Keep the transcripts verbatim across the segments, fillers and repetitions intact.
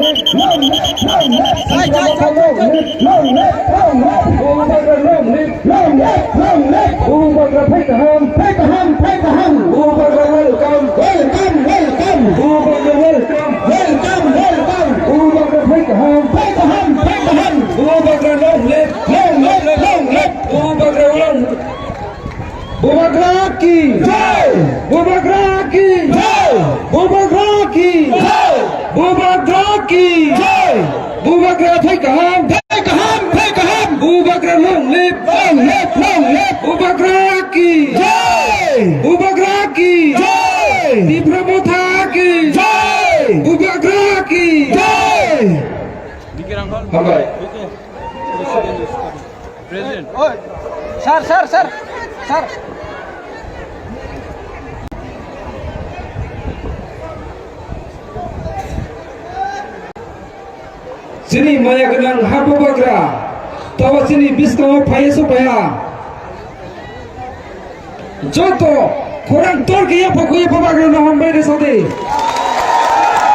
Long live, long live, long live, long live, long live. Bubagra long live, long live, long live. Bubagra phai kaham, phai kaham, phai kaham. Bubagra welcome, welcome, welcome. Bubagra welcome, welcome, welcome. Bubagra phai kaham, phai kaham, phai kaham. Bubagra long live, long live, long live. Bubagra long Bubagra ki jai! Bubagra ki jai! Bubagra ki jai! Bubagra ki jai! Bubagra phai kaham! Phai kaham! Phai kaham! Bubagra long live! Long live! Long live! Bubagra ki jai! Bubagra ki jai! Tipra Motha ki jai! Bubagra ki jai! Hambai. President. Oi, sir, sir, sir, sir. Chini maya gwnang ha Bubagra, tawa chini bwskango phaiya se phaiya. Joto khorang tor khe yapha khe yapha Bubagra no hambai rw sadi.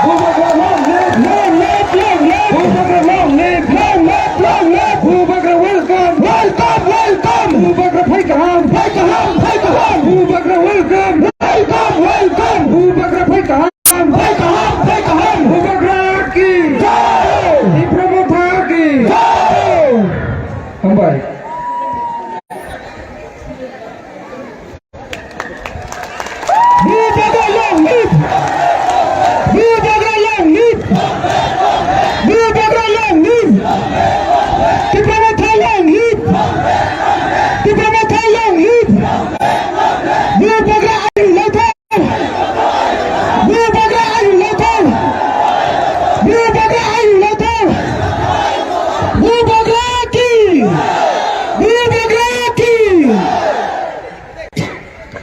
Bubagra long live, long live, long live. Bubagra long live, long live, long live. Bubagra welcome, welcome, welcome. Bubagra phai kaham, phai kaham, phai kaham. Bubagra welcome, welcome, welcome. Bubagra phai kaham, phai kaham, phai kaham. Bubagra ki jai. Tipra Motha ki jai. Hambai. Bubagra long live! Bubagra long live! Bubagra long live! Tipra Motha long live! Tipra Motha long live! Bubagra ayuk lai thang! Bubagra ayuk lai thang! Bubagra ayuk lai thang! Bubagra ki! Bubagra ki!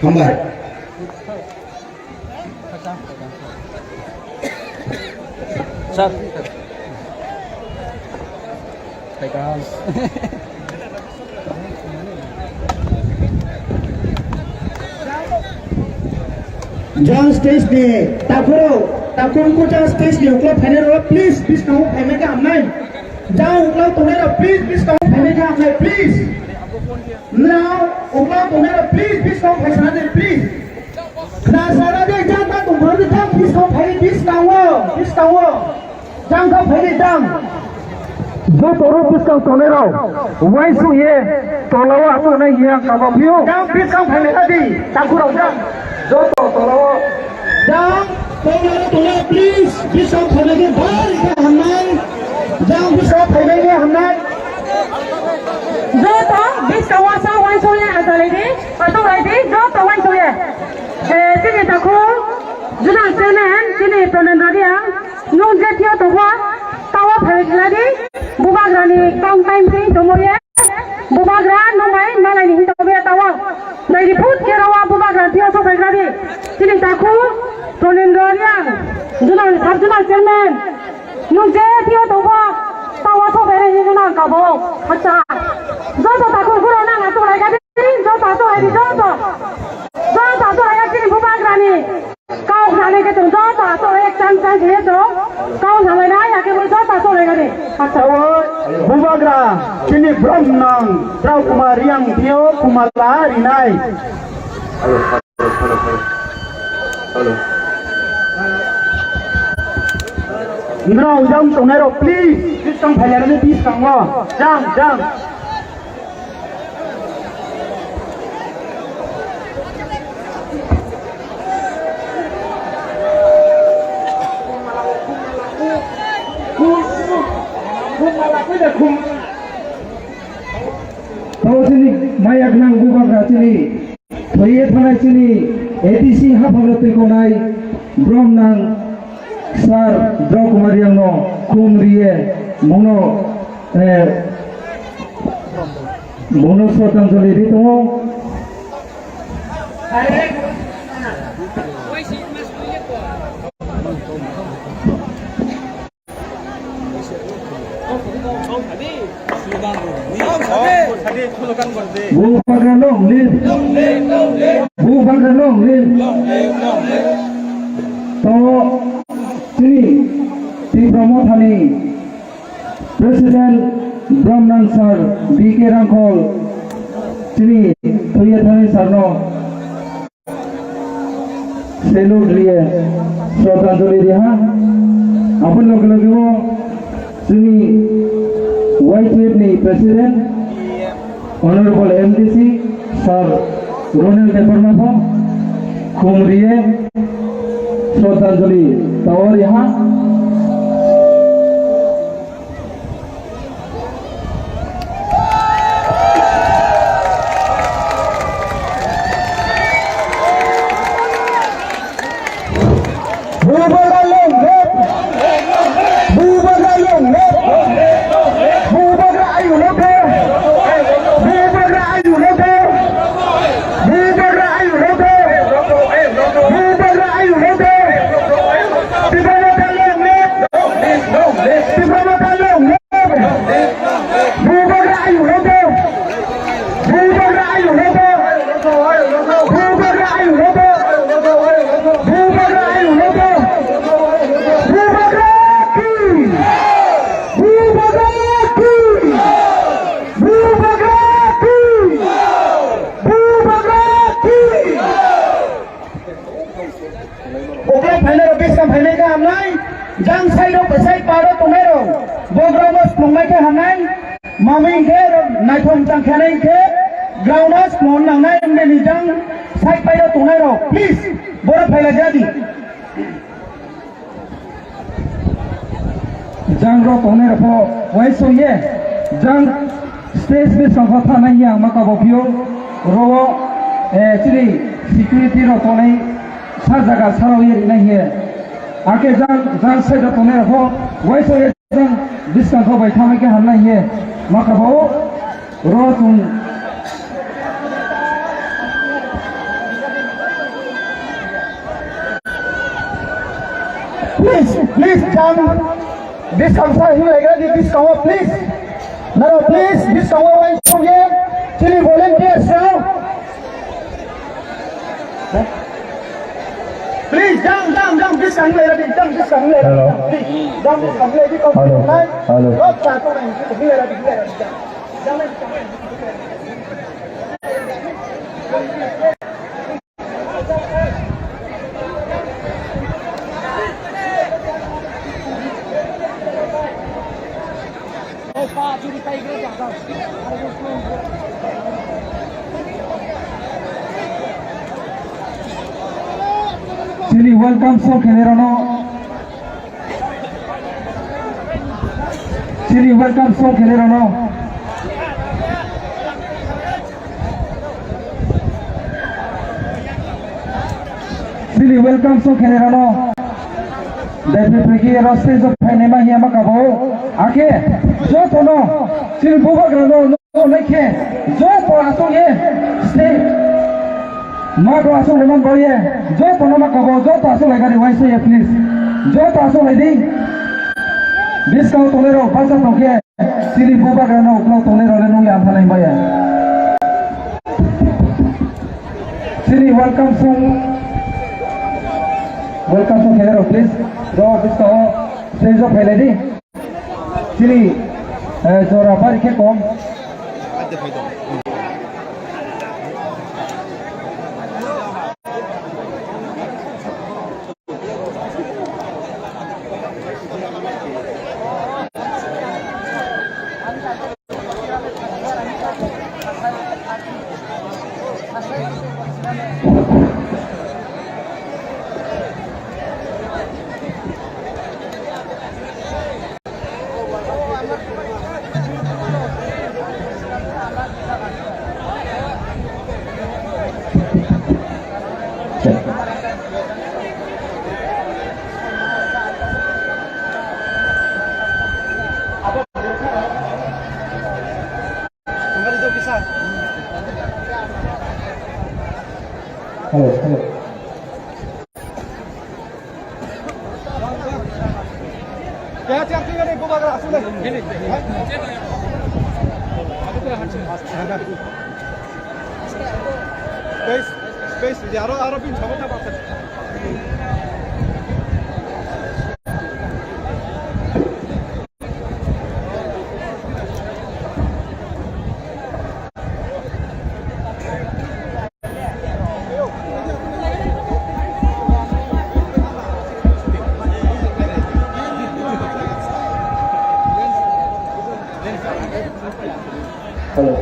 Hambai. Sir. Jang stage ni takhoro, takhoro ko jang stage ni uklo phainai rok, please, please, no phainai ka hamnai. Jang uklo tongnai rok, please, please, no phainai ka hamnai, please. Now, uklo tongnai rok, please, please, no phaisana de, please. Khna sana de, jang ta tong phai de, jang buskang phai de, buskang o, buskang o. Jang ta phai de, jang. Joto rok buskang tongnai rok, uaisuk ye, tola o asuk nai ye ang kabo phio. Jang buskang phai de, adi, tangku rok jang. Joto tola o. Jang, tola o, tola, please, buskang phai de, bari khe hamnai. Jang buskang phai de, hamnai. Joto buskang o sa uaisuk ye, asuk lai di, asuk lai di, joto uaisuk ye. Eh, chini takhuk, Zonal Chairman, chini Pranendra Reang, nwng je thio tongkha, tawa phai khladi, Bubagrani kang time twi tongmani, Bubagra nwng bai malaini hin tongmani tawa. Naidi phut khe rawa Bubagra thio sok phai khladi, chini takhuk, Pranendra Reang, Zonal, Sub Zonal Chairman, nwng je thio tongkha, tawa sok phai khladi nwng kabo, acha. Joto takhuk guro nang atuk lai khladi. Joto asuk hai di, joto. Joto asuk hai chini Bubagrani. Kau khna nai khe chwng joto asuk hai chang chang khe chwng. Kau khna lai nai ya khe bo joto asuk lai gani. Acha. Bubagra chini brom nang Rao Kumar Reang thio kumala rinai. Nrao jang tongnai rok please, please tong phai lai rani please tong o. Jang, jang. Tao chini maya gwnang Bubagra chini. Thwiye thanai chini A D C haphangno twikonai brom nang Sir Drok Kumar Reang no khum riye bongno, eh, bongno srotanjali ri tongo. Bubagra long live. Bubagra long live. To chini Tipra Mothani President Bromnang Sir B K Rangkhol chini thwiya thani sir no salute riye, shraddhanjali riha. Aboni loge loge o chini Y T F ni President, Honorable M D C Sir Ronel Debbarma pho khum riye, shraddhanjali tao riha. Bubagra long live! Bubagra long live! Bubagra ayu long live! Bubagra ayu long live! Bubagra ayu long live! Bubagra ayu long live! Tipra Motha long live! Tipra Motha long live! Bubagra ayu long live! Bubagra ayu long live! Bubagra ayu long live! Bubagra ayu long live! Bubagra ki! Bubagra ki! Bubagra ki! Bubagra ki! Uklok phainai rok bwskang phainai khe hamnai, jang side rok bwsai paro tongnai rok, bogra no splungnai khe hamnai, mami hwnkhe rok naithok jang khenai hwnkhe ground o splung nangnai, hwnkhe ni jang side pai rok tongnai rok, please, borok phailai jadi. Jang rok tongnai rok pho uaisuk ye, jang stage bwskango thanai ye ang ma kabo phio, oro, eh, chini security rok tongnai sa jaga sarao ye rinai ye. Ake jang, jang side rok tongnai rok pho uaisuk ye jang bwskango bai thanai khe hamnai ye ma kabo. Oro chwng Please, please, jang. Bwskango sa hinglaigra di bwskango, please. Naro, please, bwskango uaisuk ye. Chini volunteers rok. Please, jang, jang, jang, bwskango hinglaigra di, jang, bwskango hinglaigra di. Hello. Please, jang, bwskango hinglaigra di. Hello. Hello. Rok sa to nang hinglaigra di, hinglaigra di, jang. Chini welcome song khenai rano. Chini welcome song khenai rano. Chini welcome song khenai rano. Dai phai phai khe ro stage o phainai ma hiya ma kabo. Akhe jotono chini bubagra no. Naikhe, joto aswk ye, stay. Mato aswk lemon boye, joto no makabo, joto aswk lai gari waisa ye, please. Joto aswk lai di. Biskang tongnai rok, basa tongkhe, chini bubagra no, uklok tongnai rok le nung ya, phalai baya. Chini welcome song, welcome song khe rok, please. Rok, biskang o, stage o phailai di. Chini, eh, jora bari khe kom. Hello, hello. Space, space, aro, aro bin sabata baksa. Hello,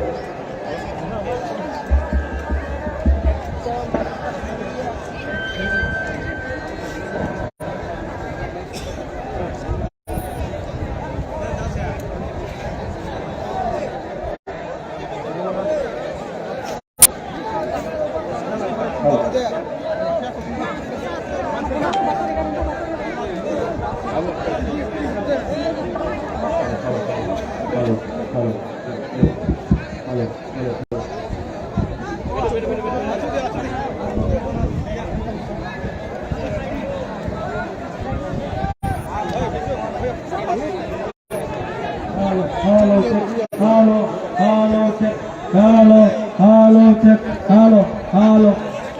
hello, check, hello, hello, check, hello, hello, check, hello, hello,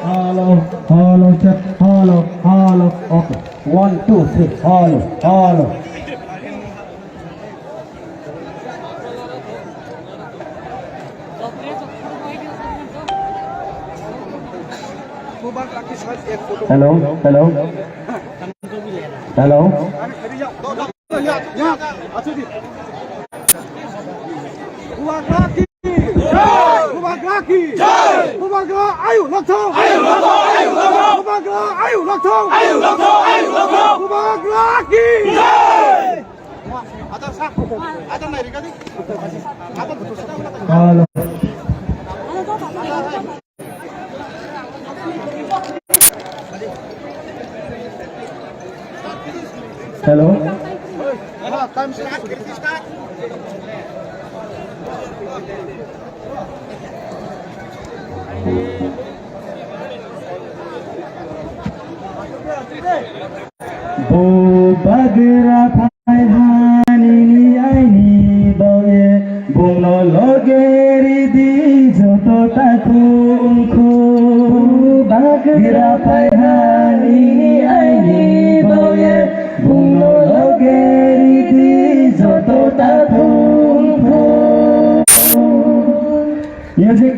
hello, hello, check, hello, hello. Okay, one, two, three, hello, hello. Hello, hello, hello. Bubagra ki jai! Bubagra ki jai! Bubagra ayu lokthong! Ayu lokthong! Ayu lokthong! Bubagra ayu lokthong! Ayu lokthong! Ayu lokthong! Bubagra ki jai! Hello. Hello. Bubagra phai ha nini aini baoye, bungno loge ridi joto takhuk wngkhuk. Bubagra phai ha nini aini baoye, bungno loge ridi joto takhuk wngkhuk. Music.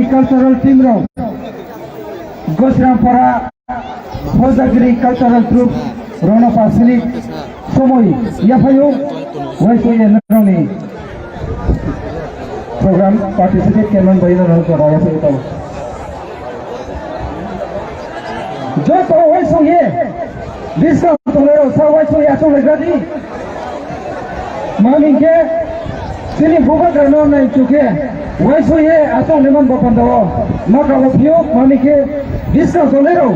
Cultural team rok, Gosrampara Hojagiri Cultural Troupe, Rono Pasini, somoi yaphayo, waiso ye naroni program participate khe man bai naroni program yaphayo tamo. Joto waiso ye, biskang tongnai rok sa waiso ye achuk lai gadi. Mami khe chini bubagra no nai chukhe, waiso ye achuk neman bo panda o. Maka bo phio, mami khe biskang tongnai rok.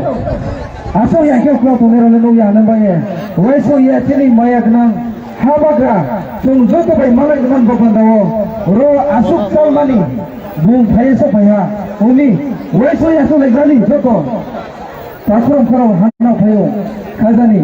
Achuk ya khe ukla tongnai rok le nuk ya nang bai ye. Waiso ye chini maya gnang. Habagra, chwng joto bai malai gwnang bo panda o, ro aswk chalmani bung phaiwi sok phaiha, uni uaisoi aswk lai gwnani joto takhorong khorong hanao phaio khajani.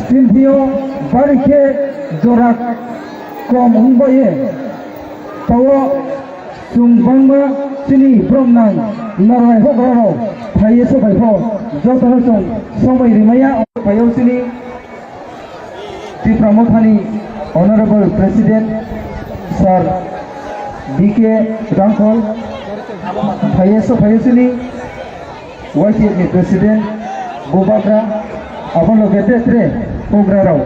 Chini thio bari khe jora kom wng bai ye. Tao chwng bangma chini borok nang narwai hokra rok phai ye sobai pho joto no chwng somoi rimaya phai o chini Tipra Mothani Honorable President Sir B K Rangkhol, phaiye so phaiye sini Y T F ni President Bubagra, abo loge te tre Bubagra rao.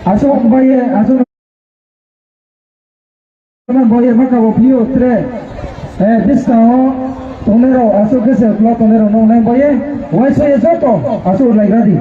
Aswk bai ye, aswk Boyer baka bo phio tre, eh, bwskango tongnai rok aswk khe se ulo tongnai rok nuknai boye, uaisoi joto aswk lai gadi.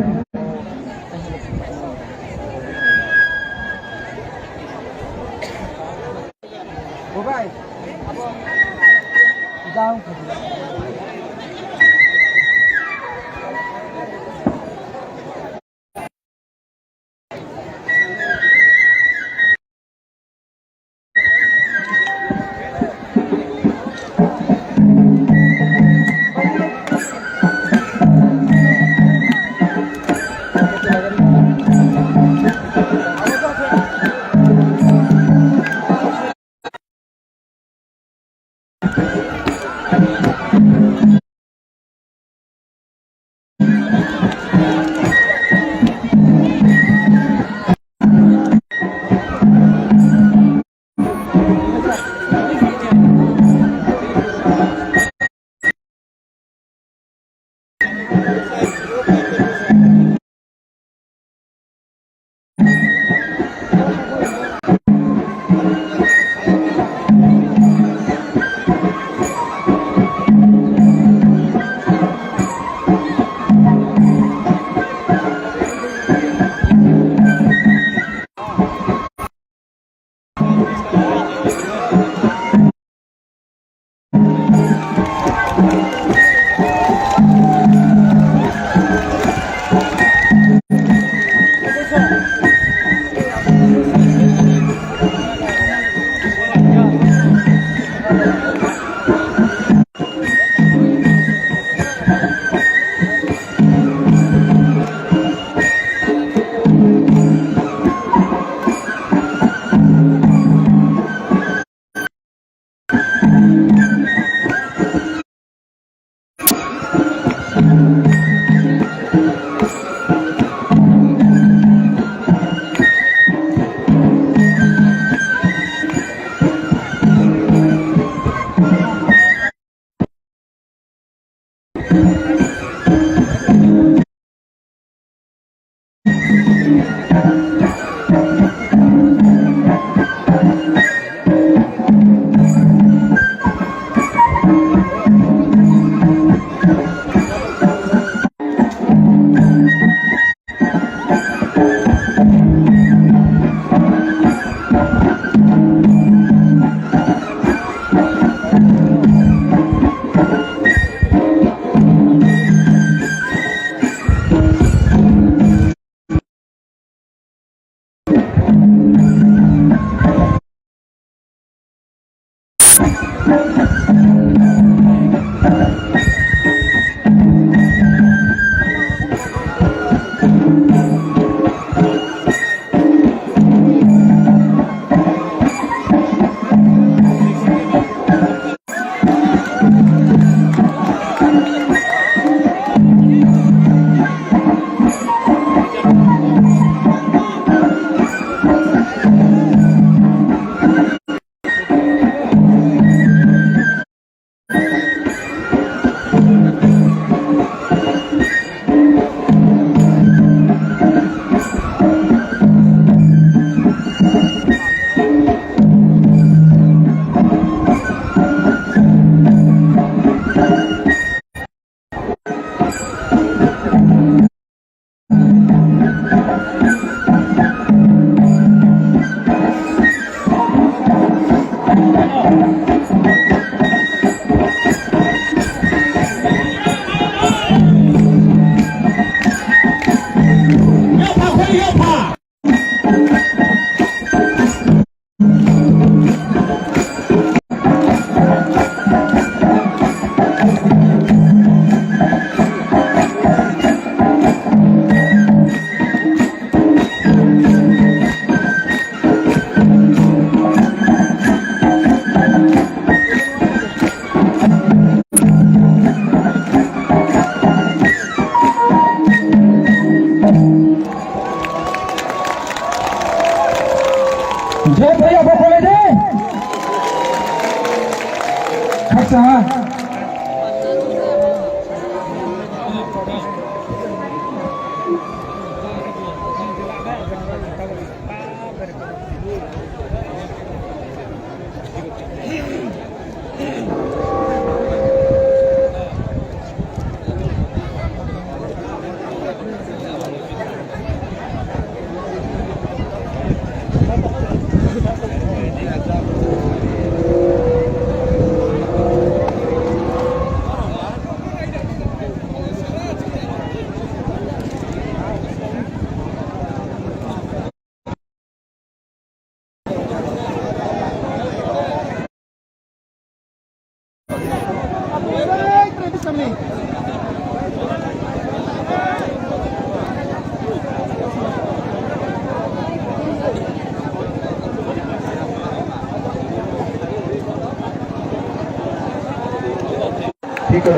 ठीक है।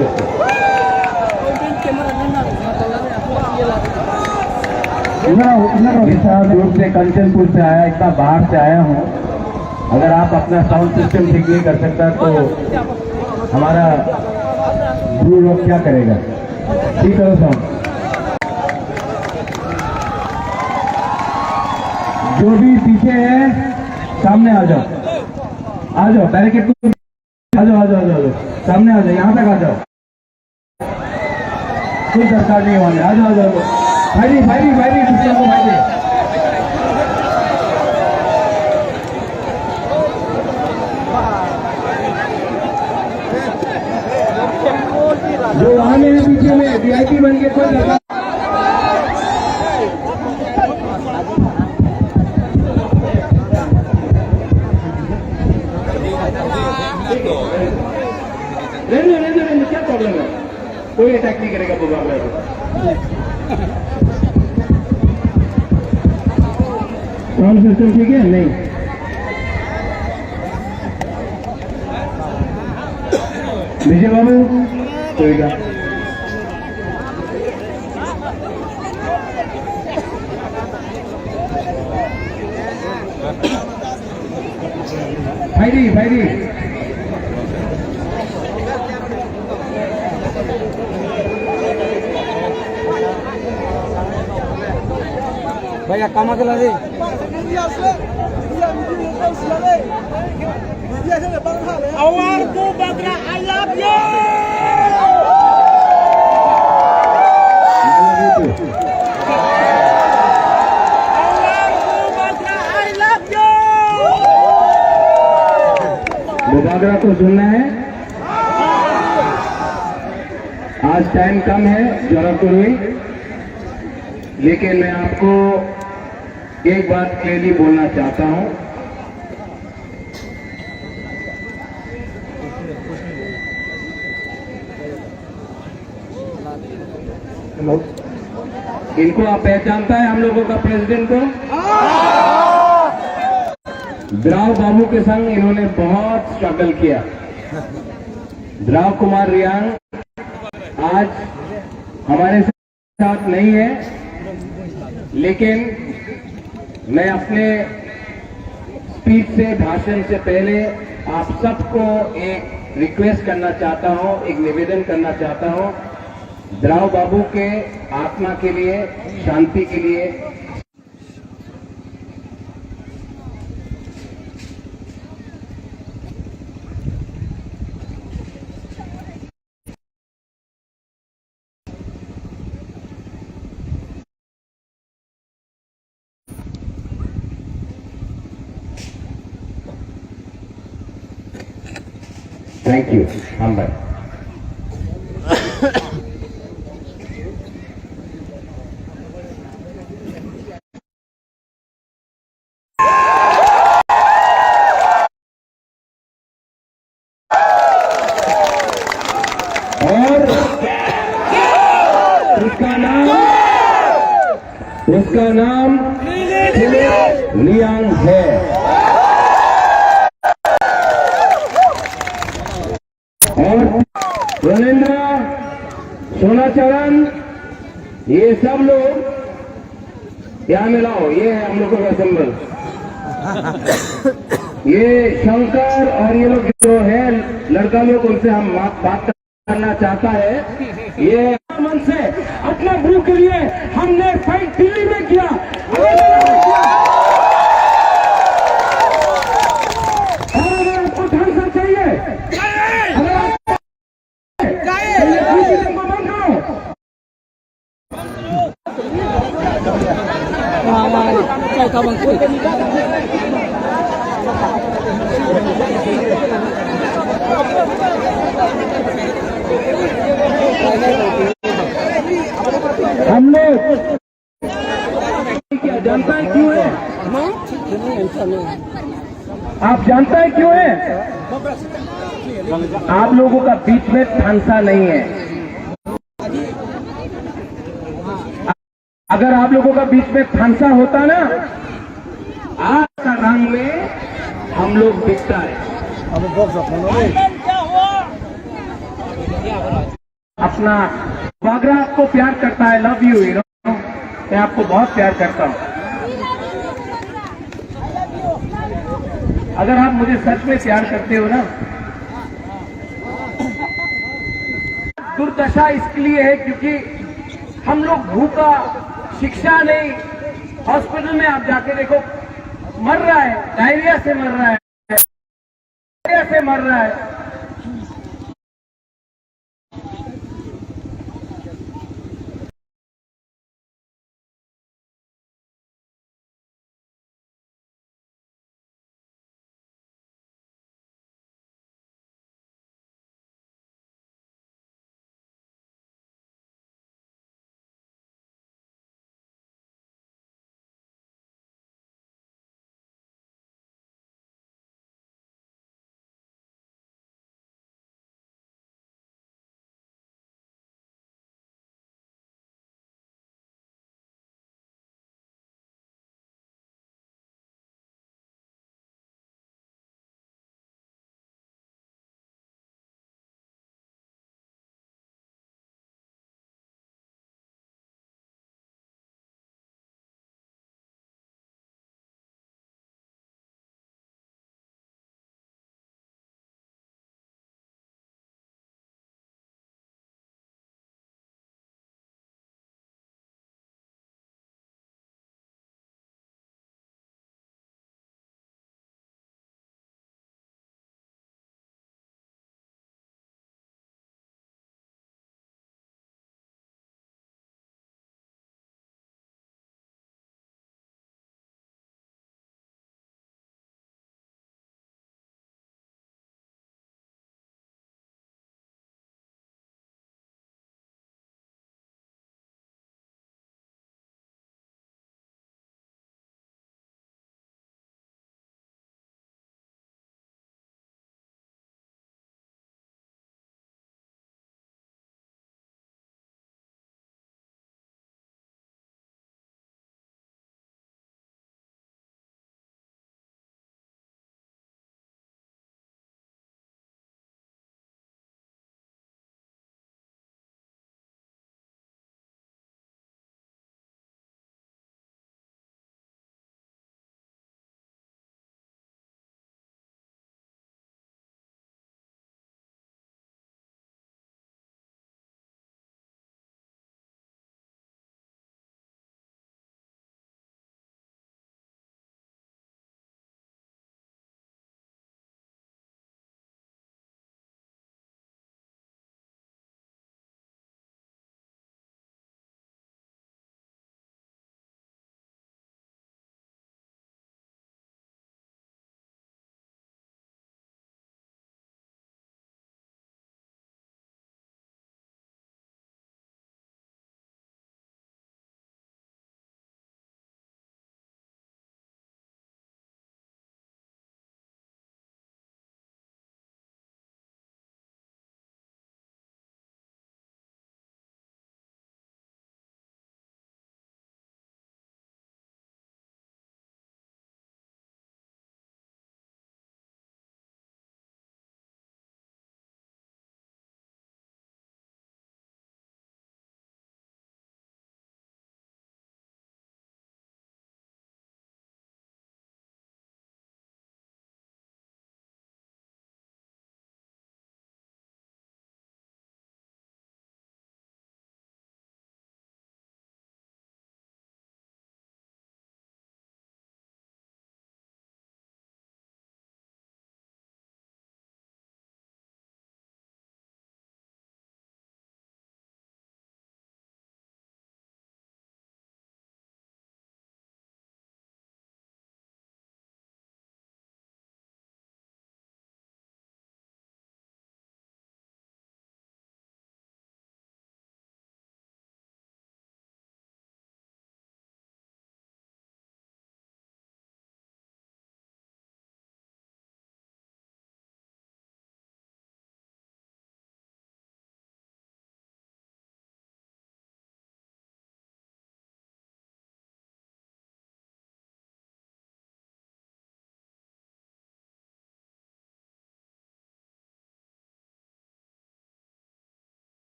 इतना, इतना विशाल रूप से कंचनपुर से आया, इतना बाहर से आया हूँ। अगर आप अपना साउंड सिस्टम ठीक नहीं कर सकता तो हमारा ब्रू लोग क्या करेगा? ठीक करो साउंड। जो भी पीछे है, सामने आ जाओ, आ जाओ, बैरिकेड को आ जाओ, आ जाओ, आ जाओ, आ जाओ। सामने आ जाओ, यहाँ तक आ जाओ। कोई दरकार नहीं होने। आ जाओ, आ जाओ, आ जाओ। भाई, भाई, भाई, दूसरों को भाई। जो वहाँ में है पीछे में, वीआईपी बन के कोई दरकार रहने दो, रहने दो, रहने दो, क्या प्रॉब्लम है? कोई अटैक नहीं करेगा बुबागरा को। साउंड सिस्टम ठीक है? नहीं। विजय बाबू, कोई का। Fighting, fighting. Bhaiya, kama kela de. Our Bubagra, I love you! Our Bubagra, I love you! Bubagra को सुनना है। आज टाइम कम है, जरा करो, लेकिन मैं आपको एक बात क्लियरली बोलना चाहता हूँ। हेलो, इनको आप पहचानता है, हम लोगों का प्रेसिडेंट को? द्राव बाबू के संग इन्होंने बहुत स्ट्रगल किया। द्राव कुमार रियांग आज हमारे साथ नहीं है, लेकिन मैं अपने स्पीच से, भाषण से पहले आप सबको एक रिक्वेस्ट करना चाहता हूँ, एक निवेदन करना चाहता हूँ, द्राव बाबू के आत्मा के लिए, शांति के लिए। Thank you. Hambai. और उसका नाम, उसका नाम फिलिप लियांग है। और रविंद्र, सोनाचरण, ये सब लोग यहाँ में लाओ, ये है हम लोगों का सिंबल। ये शंकर और ये लोग जो है, लड़का लोग, उनसे हम मा-, बात करना चाहता है। ये मन से अपने भू के लिए हमने फाइट दिल्ली में किया, अगर आपको ढंग से चाहिए, अगर आप हम लोग क्या जानता है क्यों है? आप जानता है क्यों है? आप लोगों का बीच में फंसा नहीं है। अगर आप लोगों का बीच में फंसा होता ना, आज का रंग में हम लोग बिकता है। अपना बागरा आपको प्यार करता है, लव यू हीरो, मैं आपको बहुत प्यार करता हूँ। अगर आप मुझे सच में प्यार करते हो ना, दुर्दशा इसके लिए है क्योंकि हम लोग भूखा, शिक्षा नहीं, हॉस्पिटल में आप जाके देखो, मर रहा है, डायरिया से मर रहा है, डायरिया से मर रहा है।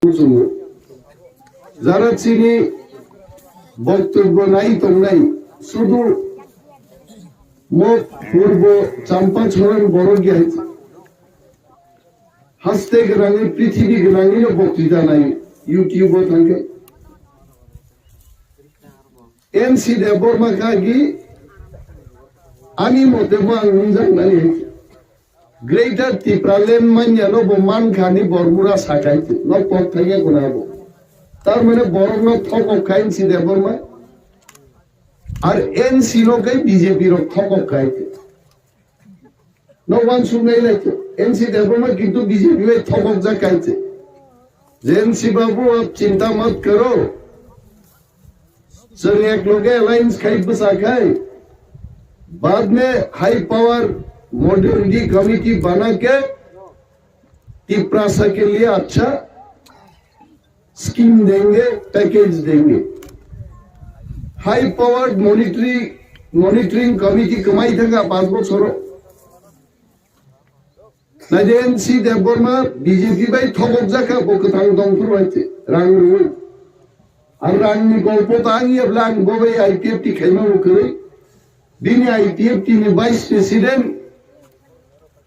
kuchungo. Jara chini boktobbo nai tongnai, sudu mo purbo Champacharan borok ya haste gwnangwi, prithibi gwnangwino boktwita nai YouTube-o thangkhe. N C Debbarma kha gi, ani mote bo ang wngjak nai. Greater Tipraland manya no bo mankha ni Bormura sakai no pok thangya kuna bo. Tar mane borok no thokok kha N C Debbarma. Ar N C no kai B J P rok thokok kha. No one suk nai lai to. N C Debbarma kintu B J P bai thokok jak kai. N C babu, aap chinta mat karo. Chwng ek loge alliance khai bwsa khai, baad mein high power modernity committee bana ke Tiprasa ke liye achha scheme denge, package denge. High powered monitoring, monitoring committee kwmai thangkha panch bochoro. Naidi N C Debbarma B J P bai thokok jakha, bo kwthang dongphuru hai se rang rwi. Ar rang ni golpo ta ang yabla ang bo bai I P F T khaima bo kwrwi. Bini I P F T ni vice president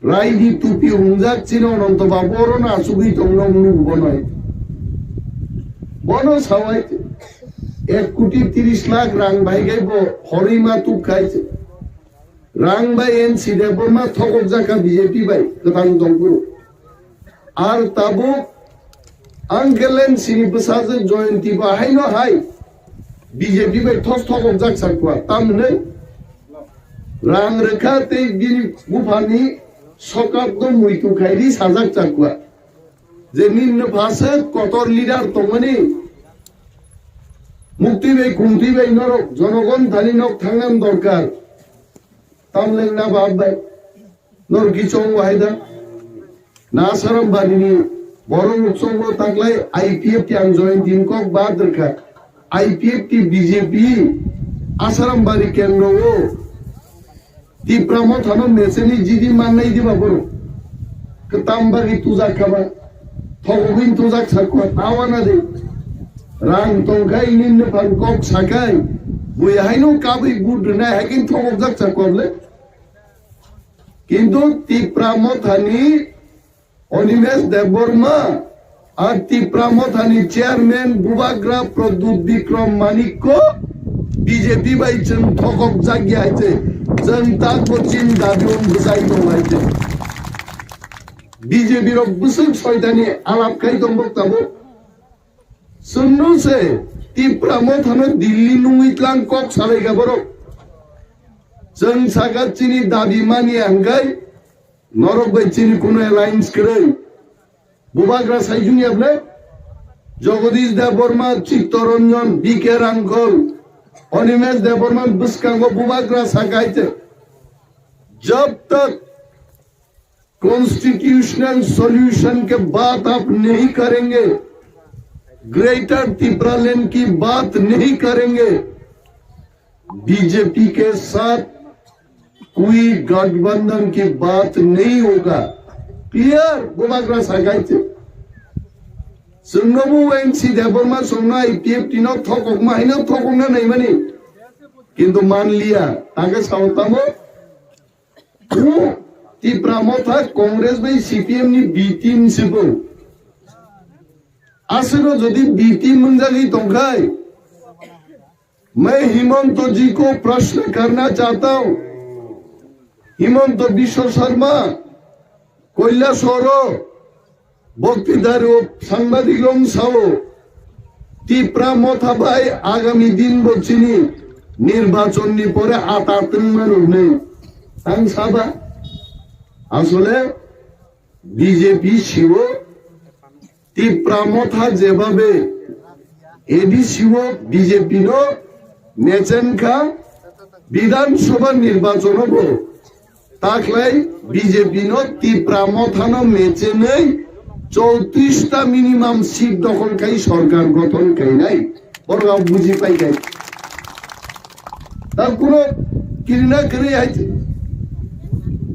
Raidi Tupi hungjak chini Ananto Babu oro na achugwi tong nong nugo bo noi. Bono sawai ek koti tris lakh rang bai gai bo horima tuk khai se. Rang bai N C Debbarma thokok jakha B J P bai kwthang dongphuru. Ar tabuk Uncle N C ni bwsajwk Jayanti bo haino hai B J P bai thos thokok jak sakwa. Tamhinwi rang rwkha tei bini buphani sokap no muitu khairi sajak chakwa. Je ninno phaswk kotor leader tongmani mukti bai kumti bai norok jonogon thani nok thangnani dorkar. Tamleng na bab bai. Nor kichong wahai da. Na Asarambari ni borok chongo taklai I P F T ang join din kok bad rwkha. I P F T B J P Asarambari kendro o Tipra Motha no mecheni jidi mannai diba borok. Kwtam bagi tujak kha ba. Thogogwin tujak sakwa tawana de. Rang tongkhai ninno phan kok sakai. Bui haino kabui but rwnai haikin thogok jak sakwa le. Kintu Tipra Mothani Animesh Debbarma ar Tipra Mothani chairman Bubagra Pradyut Bikram Manikko B J P bai chwng thokok jak ya hai se, chwng tak bo chini dabi wng bwchai tong hai se. B J P rok bwswk soitani alap khai tong bok tabuk. Chwngno se Tipra Mothano Delhi nungwi tlang kok salai kha borok. Chwng saka chini dabi mani hwnkhe norok bai chini kuno alliance kwrwi. Bubagra saijung yable Jagadish Debbarma, Chittaranjan, B K Rangkhol, Animesh Debbarma bwskango Bubagra saka hai se. Jab tak constitutional solution ke baat aap nahi karenge, Greater Tipraland ki baat nahi karenge, B J P ke saath koi gathbandhan ki baat nahi hoga. Clear, Bubagra saka hai se. Chwngno bo N C Debbarma chwngno I P F T no thokokma haino thokokna naimani. Kintu manliya, age sao tamo. Bo Tipra Motha Congress bai C P M ni B team se bo. Aswkno jodi B team wngjagwi tongkhai, main Himanta ji ko prashna karna chahta hu, Himanta Biswa Sarma, Kailasahar o Boktidario sangbadik rok sao, Tipra Motha bai agami din bo chini nirbachon ni pore ata tongma rok nei. Ang saba, asole B J P sio Tipra Motha jebabe A D C o B J P no mechen kha, Bidhan Sabha nirbachon o bo Taklai B J P no Tipra Motha no mechenwi chowtris ta minimum seat dokhol khai sorkar gothon khainai. Borok buji pai khai. Ta kuno kirina kwrwi hai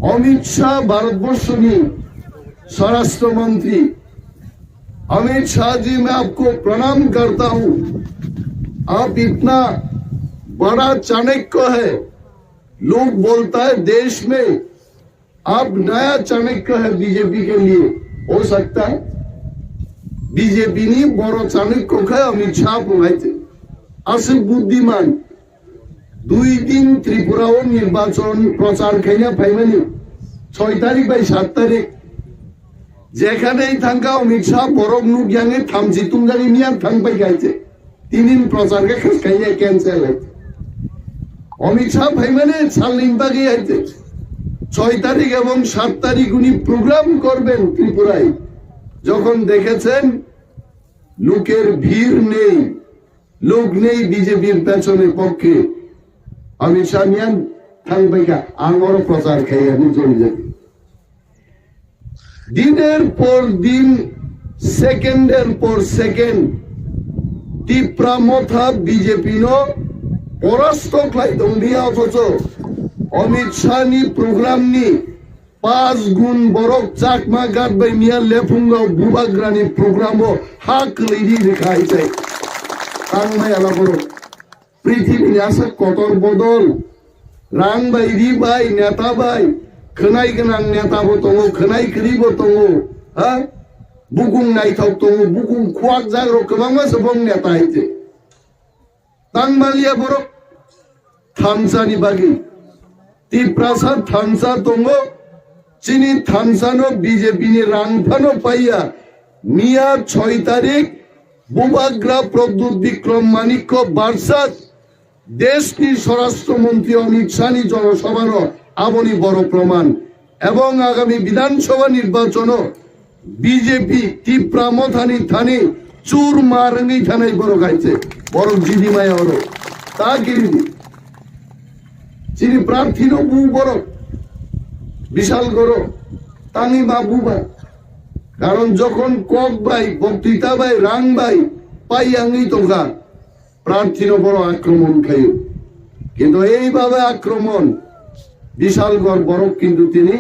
Amit Shah Bharatborshoni Swarashtra Mantri. Amit शाह जी, मैं आपको प्रणाम करता हूं। आप इतना बड़ा चाणक्य है। लोग बोलता है देश में आप नया चाणक्य है बीजेपी के लिए। हो सकता है। বিজেপি ni boro চাণক্য khe অমিত শাহ phungaite. Aswk বুদ্ধিমান. দুই দিন ত্রিপুরাও নির্বাচন প্রচার খাইয়া ফাইমানি, ছয় তারিখ bai সাত তারিখ, যেখানেই থাকা অমিত শাহ বরক nook yangi thamchi tumjagwi miyan thangpai khaite. তিন দিন প্রচার khe khas খাইয়া cancel hai. অমিত শাহ ফাইমানি salni bagwi haite. ছয় তারিখ এবং সাত তারিখ উনি প্রোগ্রাম করবেন ত্রিপুরায়। যখন দেখেছেন লোকের ভিড় নেই, লোক নেই বিজেপির পেছনে পক্ষে, অমিত Shah miyan thangpai kha, ang oro প্রচার khai ani joli joli. দিনের পর দিন, সেকেন্ডের পর second Tipra Motha BJP no পরাস্ত khlai tongdia, othocho Amit Shah ni program ni পাঁচ গুণ বরক চাকমা গাত bai miya lephungo bubagrani program o ha kwlwi di rikha hai chai. Tangmai ala borok. Prithibini aswk kotor bodol. Rang bai, ri bai, neta bai. Khwnai gwnang neta bo tongo, khwnai kwrwi bo tongo. Ha? Bukung naithok tongo, bukung khuak jagrok kwbangma se bong neta hai chai. Tangmaliya borok thansa ni bagwi. Tiprasa thansa tongo, chini thansa no B J P ni rang phano paiya. Miya choi tarik Bubagra Pradyut Bikram Manikya versus desh ni Swarashtra Mantri Amit Shah ni jonosabha no aboni boro proman. Ebong agami Bidhan Sabha nirbachon o B J P Tipra Motha ni thani chur mar wngwi thanai borok hai se. Borok jidi maya oro. Ta giri di. Chini prarthi no bu borok. Bishal goro. Tangwi ma bu ba. Karon jokhon kok bai, boktwita bai, rang bai, pai yangwi tongkha. Prarthi no boro akromon khayo. Kintu ei babe akromon, Bishalgor borok kintu tini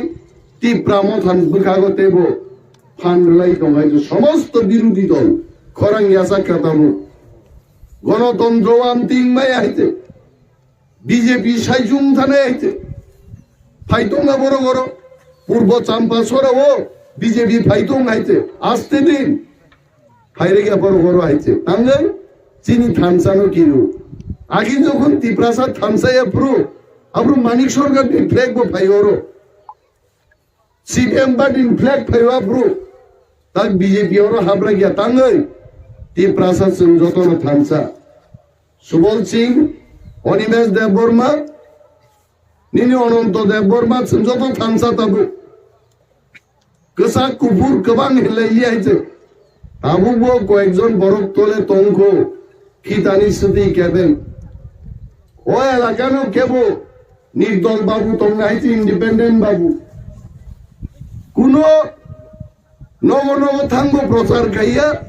Tipra Motha ni bwkhago teibo phan rwlai tong hai, somosto birodhi dol khorang yachak kha tabuk. Gonotontro o amtwi wngmaya hai te, B J P saichung thane hai te. Phai tong na borok oro, Purbo Champasora o B J P phai tong hai te. Aste din. Phairega borok oro hai se. Tangwi chini thansa no kiru. Agi jokhon Tiprasa thansa ya phuru, aphuru Manik Sarkar ni flag bo phai oro. C P M party ni flag phai o aphuru. Tak B J P oro hablai ya tangwi. Tiprasa chwng joto no thansa. Subol Singh, Animesh Debbarma, nini Ananto Debbarma chwng joto thansa tabuk. Kwchak kuphur kwbang hinlai ya hai se. Tabukbo koyekjon borok tole tongkho, khitani swtwi kebeng. O elakano kebo nirdol babu tongna hai se, independent babu. Kuno nogo nogo thangbo prochar khaiya,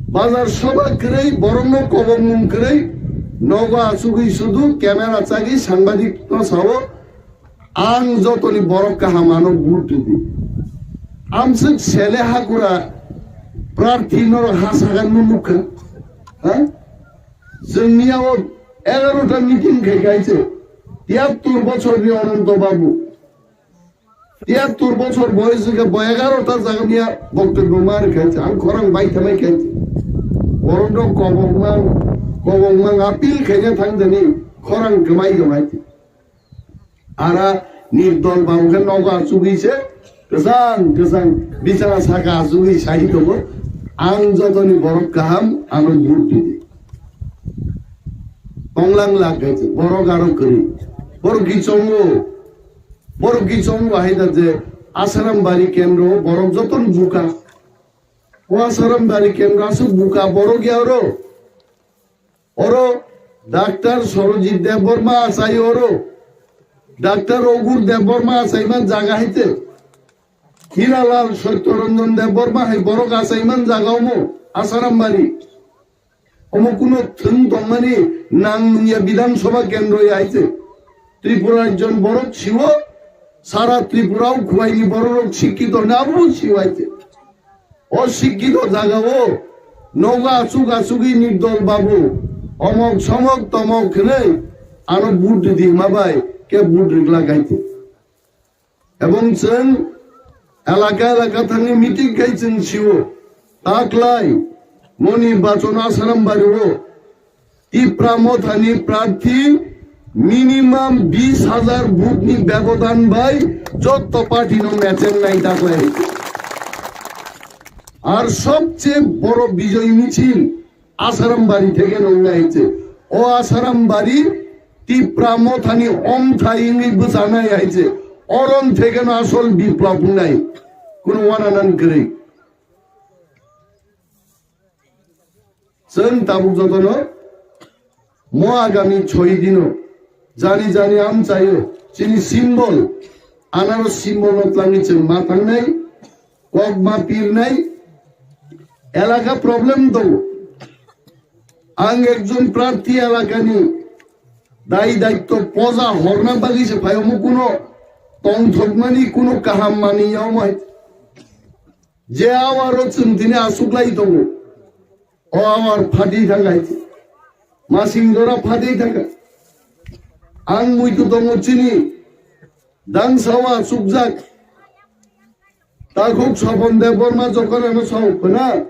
bazar soba kwrwi, borokno kobokmung kwrwi, nogo achugwi sudu camera chagwi sangbadik no sao, Ang jotoni borok kaham ano vote ridi. Amswk sele hakura prarthi norok ha sagan no nukha. Ha? Chwngni abo egarota meeting khai kaise. Tiyattur bochorni Ananto Babu. Tiyattur bochor boyos wngkha bo egarota jaga miya boktobyo ma rwkha kaise. Ang khorang bai thamai kaise. Borokno kobokmang, kobokmang appeal khaina thangdani khorang kwmai tongkha. Ara nirdol ba hwnkhe nogo achugwi se kwchang kwchang bichara saka achugwi sai tongo. Ang jotoni borok kaham ano vote ridi. Tonglang lak hai se borok aro kwrwi. Borok kichongo. Borok kichongo hai da je Asaram bari kendro borok jotoni buka. O Asaram bari kendro aswk buka borok ya oro. Oro Doctor Sarojit Debbarma achai oro, Doctor Ogur Debbarma achaiman jaga haite, Hiralal Satyaranjan Debbarma hai borok achaiman jaga omo Asaram bari. Omo kuno thwng tongmani nang nungya Bidhan Sabha kendro ya haite. Tripura ekjon borok siwo, sara Tripura o khwlaini borok rok sikkito na abo siwo haite. O sikkito jagao nogo achuk achugwi nirdol babu omok somok tomok hwnwi ano vote ridi hwnma bai khe vote rwgla kaitu. Ebong chwng elaka elaka thangwi meeting khai chwng sio, taklai mo nirbachon Asaram bario Tipra Mothani prarthi minimum bis hajar vote ni bebodan bai jotto party no mecheng nai taklai. Ar sobche boro bijoy michil Asaram bari theke nongnai hai se. O Asaram bari Tipra Mothani omthai wngwi bwchanai hai se. Orom theke no asol biplab wngnai. Kuno wananan kwrwi. Chwng tabuk jotono mo agami choi dino jani jani amchaio chini symbol, anaro symbol no twlangwi chwng ma thangnai, kok ma pirnai, elaka problem tongo. Ang ekjon prarthi elakani dai daitto poja horna bagwi se phaio, omo kuno tongthokmani kuno kaham manwi ya omo hai. Je awaro chwng tini achuklai tongo, o awar phatwi thangkha hai se. Masing jora phatwi thangkha. Ang muitu tongo chini dangsa o achukjak. Takhuk Sopon Debbarma jokhon ano sao khwna,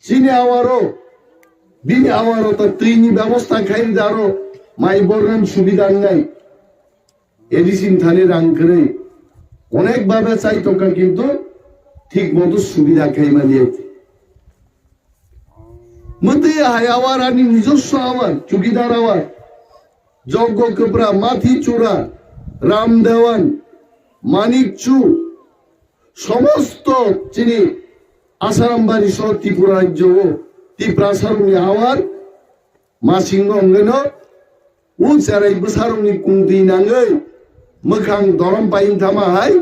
chini awaro, bini awaro to twini bebosta khai rida aro mai bornam subida wngnai. A D C ni thani rang kwrwi onek babe chai tongkha, kintu thik moto subida khai maliya. Mwtwi hai awar ani nijoswo awar, chukidar awar. Joggo Kwpra, Mathi Chura, Ram Dewan, Manik Chu, somosto chini Asaram bari so Tripura rajyo o Tiprasa rokni awar masingo wngeno, o cherai bwsarokni kungtwi nangwi mwkhang dorom paing thama hai,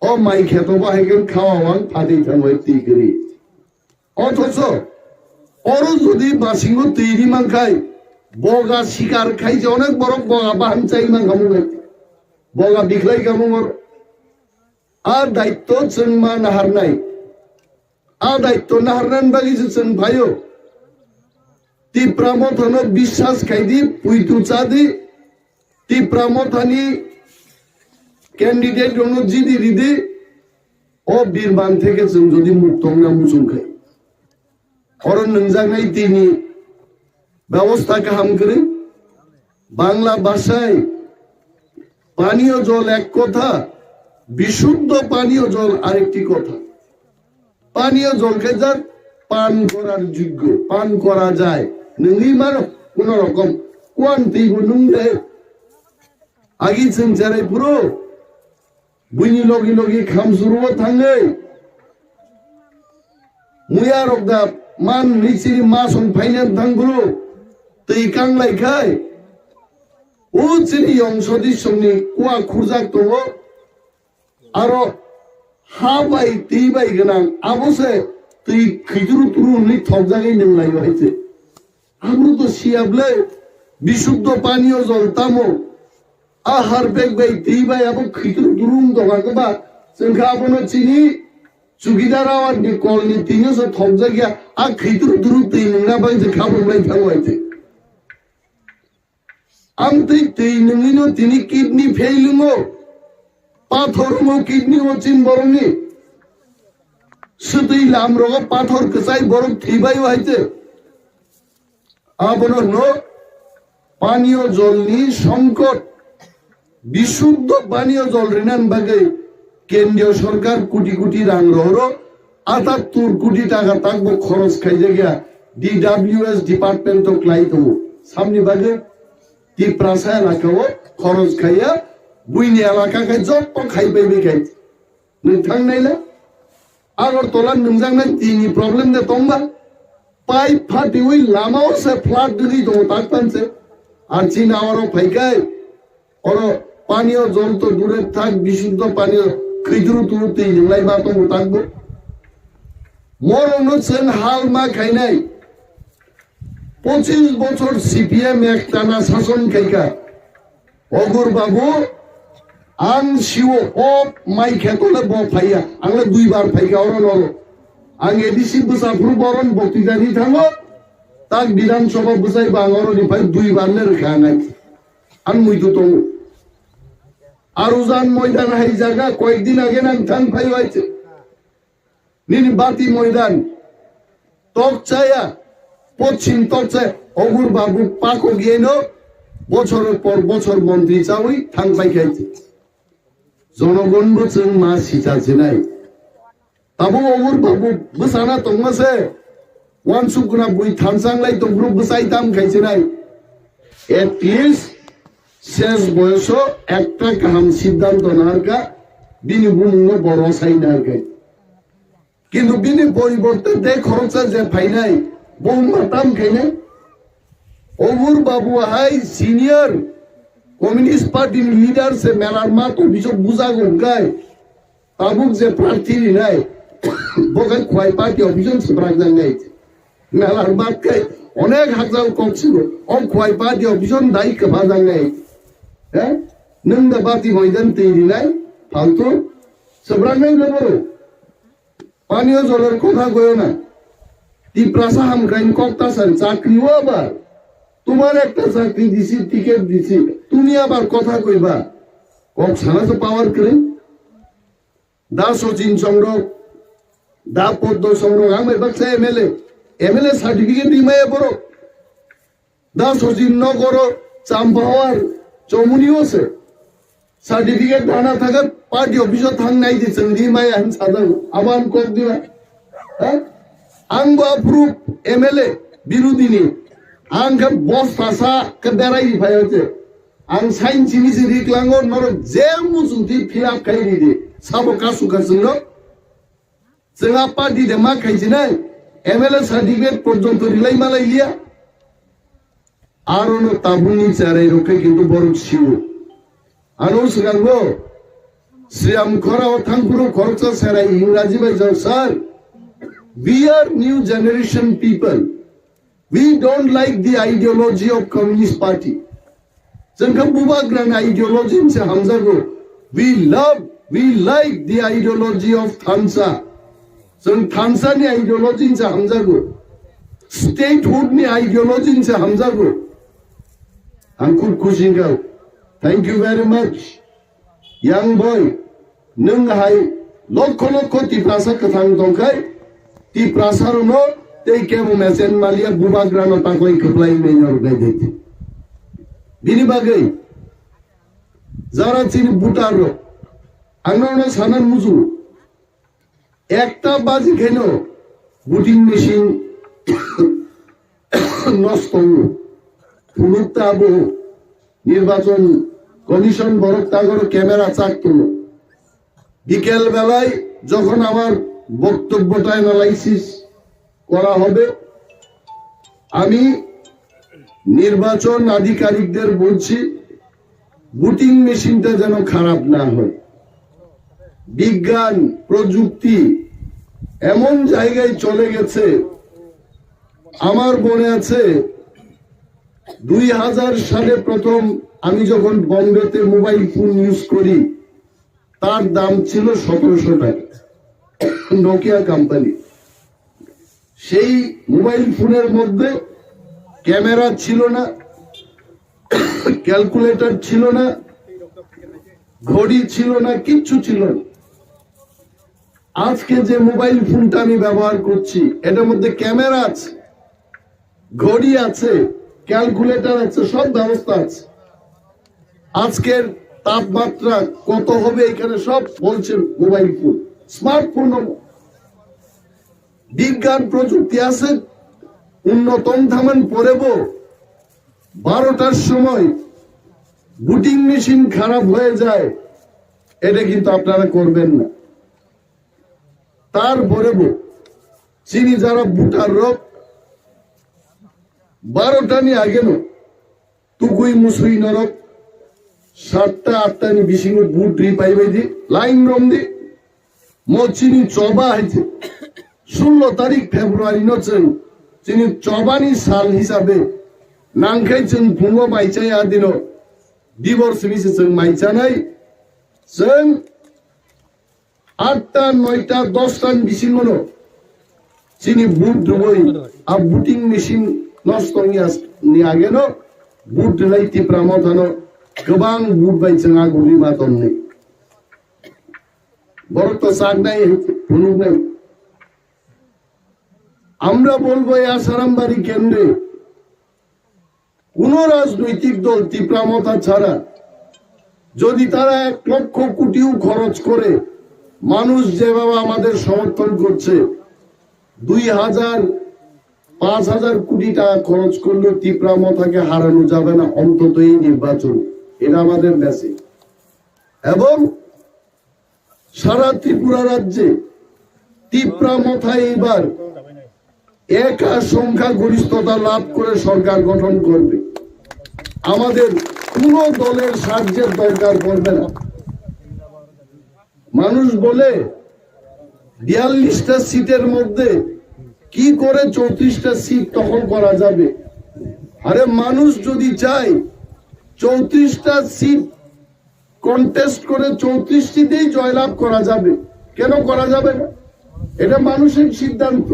o mai kheto bo hai khe khawa wang phatwi thangwi twi kwrwi. Othocho oro jodi masingo twi ri mankhai, boga sikar khai je onek borok boga baham chai mankha mung, boga bikhlai kha mung oro. A daitto chwng ma naharnai. A daitto naharnani bagwi se chwng phaio. Tipra Mothano biswas khaidi, puitu chadi, Tipra Mothani candidate rokno jidi ridi, o birman theke chwng jodi mukto wngna muchung khai. Oro nwngjaknai tini ব্যবস্থা kaham kwrwi. Bangla ভাষায় পানীয় জল এক কথা, বিশুদ্ধ পানীয় জল আরেকটি কথা। পানীয় জল khe jak পান করার যোগ্য, পান করা যায়। Nwngwi mano kuno rokom kuan twibo nwng de. Agi chwng cherai phuru buini logi logi khamsuru o thangwi muya rok da man richiri masong phaina thang phuru twi kanglai khai o chini yong sodisongni kua khurjak tongo. Aro ha bai twi bai gwnang, abo se twi khwituru turu hwnwi thokjagwi nwng laio hai se. Abro to siya ble, bisuddho paniyo jol tamo? A harpek bai twi bai abo khwituru turu wng tongkha khe ba, chwng khe abono chini chukidar awar ni kol ni twi no se thokjak ya, a khwituru turu twi nwngna bai se khabrum lai thango hai se. Amtwi twi nwngwino tini kidney fail wngo, pathor wngo kidney o chin borokni. Swtwi lam rogo pathor kwchai borok thwibaio hai se. Abono hwno paniyo jolni songkot. Bisuddho paniyo jol rinani bagwi kendriyo sorkar koti koti rang rohoro, atattur koti taka takbo khoros khaijakya D W S department o klai tongo. Samni bagwi Tiprasa elaka o khoros khaiya, buini elaka khai jotto khai bai bai khai. Nwng thang naila? Agartala nwngjaknai tini problem de tongba? Pipe phatiwi lama o se flat dwgwi tongo tak pan se. Ar chini awaro phaikai. Oro paniyo jol to dure thak, bisuddho paniyo khwituru turu twi nwng lai ma tongo tak bo. Morokno chwng hal ma khainai. Pochis bochor C P M ektana sason khaikha. Ogur babu, ang siwo o mai khetole bo phaiya, ang le duibar phaikha oro noro. Ang A D C bwsa phuru boron bokti jani thango, tak Bidhan Sabha bwsai ba ang oro ni phai dui bar le rwkha ang ai. Ang muitu tongo. Arujan moidan hai jaga koyek din age nang thang phai wai se. Nini bati moidan. Tok chaya. Pochim tok chaya. Ogur babu pako geno. Bochor por bochor montri chawi thang phai khai se. Jonogon bo chwng ma sita jinai. Tabuk Obur Babu bwsana tongma se, wansuk guna bui thansa wnglai tongphuru bwsai tam khai chinai. At least ses boyoso ekta kaham siddhanto naharkha, bini bumungno bo rosai naharkha. Kintu bini poriborte de khoroksa je phainai, bo wngma tam khainai. Obur Babu hai senior Communist Party ni leader se melar mato bisok bujago hwnkhe, tabuk je prarthi rinai, bo khe Khwai party office o swbrakjaknai. Melar mat khe onek hakjal kok sigo. O Khwai party office o dai kwphajaknai. He? Nwng da bati moidan twi rinai, faltu swbraknai le borok. Paniyo jolor kotha goyo na. Tiprasa hamkraini kok ta sari chakri o abar. Tumar ekta chakri disi, ticket disi. Tumi abar kotha koiba. Kok sana se power kwrwi. Da Sachin Chongrok, da Poddo Chongrok, ang bai baksa M L A. M L A certificate di maya borok. Da Sachin Nogoro, Champahawar, Chomuni o se. Certificate dana thagat party office o thang nai di chwng di maya hin sajak. Abo ang kok di ba. Ha? Ang bo approve M L A birudini. Ang khe boss tasa khe berai di phai hote. Ang sign chini si ri klango, norok je muchung twi fill up khai ri di. Sabo kasu ka chwngno. Chwng a party de ma khai chinai. M L A certificate porjonto rilai malai liya. Aro no tabukni cherai rok khe kintu borok siwo. Ano swkango Sriam khorao thangphuru khoroksa cherai Ingraji bai jao, "Sir, we are new generation people. We don't like the ideology of Communist Party." Chwng khe bubagrani ideology se hamjago. We love, we like the ideology of thansa. Chwng thansa ni ideology se hamjago. Statehood ni ideology se hamjago. Ang khub khusi wngkha. Thank you very much. Young boy, nwng hai lokho lokho Tiprasa kwthang tongkhai, Tiprasa rokno tei kebo mesen maliya bubagrano taklai kwplai wngwi noroknai de. Bini bagwi jara chini voter rok, ang norokno sana muchungo, ekta baji khaino voting machine nosto wngo. Phunuk ta abo nirbachon commission borok tagoro camera chak tongo. বিকেল বেলায় যখন আমার বক্তব্যটা অ্যানালাইসিস করা হবে, আমি নির্বাচন আধিকারিকদের বলছি, ভোটিং মেশিনটা যেন খারাপ না হয়। বিজ্ঞান, প্রযুক্তি এমন জায়গায় চলে গেছে, আমার মনে আছে দুই হাজার সালে প্রথম আমি যখন বোম্বেতে মোবাইল ফোন ইউজ করি, তার দাম ছিল সতেরোশো টাকা, নোকিয়া কোম্পানি। সেই মোবাইল ফোনের মধ্যে ক্যামেরা ছিল না, ক্যালকুলেটর ছিল না, ঘড়ি ছিল না, কিচ্ছু ছিল না। আজকে যে মোবাইল ফোনটা আমি ব্যবহার করছি, এটার মধ্যে ক্যামেরা আছে, ঘড়ি আছে, ক্যালকুলেটর আছে, সব ব্যবস্থা আছে। আজকের তাপমাত্রা কত হবে এখানে সব বলছে মোবাইল ফোন, স্মার্টফোন। বিজ্ঞান প্রযুক্তি আছে, উন্নতম ধামান পরেব। বারোটার সময় ভোটিং মেশিন খারাপ হয়ে যায়, এটা কিন্তু আপনারা করবেন না। তারপরেও চিনি যারা ভোটার রক বারোটা নি আগে নো তুকুই মুসুই নরক সাতটা আটটা নি বিসিং ভোট রি পাইবাই দি লাইন রম দি মো চিনি চবা হইছে। ষোলো তারিখ ফেব্রুয়ারি নো চং চিনি চবানি সাল হিসাবে নাংখাই চং ফুঙ্গো মাইচাই আদিনো দিবর সিমিসে চং মাইচানাই চং আটটা নয়টা দশটা বিসিং মনো Chini vote rwui a voting machine nosto wngya ni ageno vote rwnai Tipra Mothano kwbang vote bai chwng agugwi ma tongni. Borok to saknai, phunuknai. আমরা বলবো এই আসারামবাড়ি কেন্দ্রে কোনো রাজনৈতিক দল তিপ্রা মথা ছাড়া যদি তারা এক লক্ষ কোটিও খরচ করে, মানুষ যেভাবে আমাদের সমর্থন করছে, দুই হাজার, পাঁচ হাজার কোটি টাকা খরচ করলেও তিপ্রা মথাকে হারানো যাবে না, অন্তত এই নির্বাচন। এটা আমাদের মেসেজ। এবং সারা ত্রিপুরা রাজ্যে তিপ্রা মথা এইবার একা সংখ্যাগরিষ্ঠতা লাভ করে সরকার গঠন করবে। আমাদের কোনো দলের সাহায্যের দরকার পড়বে না। মানুষ বলে বিয়াল্লিশটা সিটের মধ্যে কি করে চৌত্রিশটা সিট দখল করা যাবে। আরে, মানুষ যদি চায় চৌত্রিশটা সিট কন্টেস্ট করে চৌত্রিশটিতেই জয়লাভ করা যাবে, কেন করা যাবে না? এটা মানুষের সিদ্ধান্ত।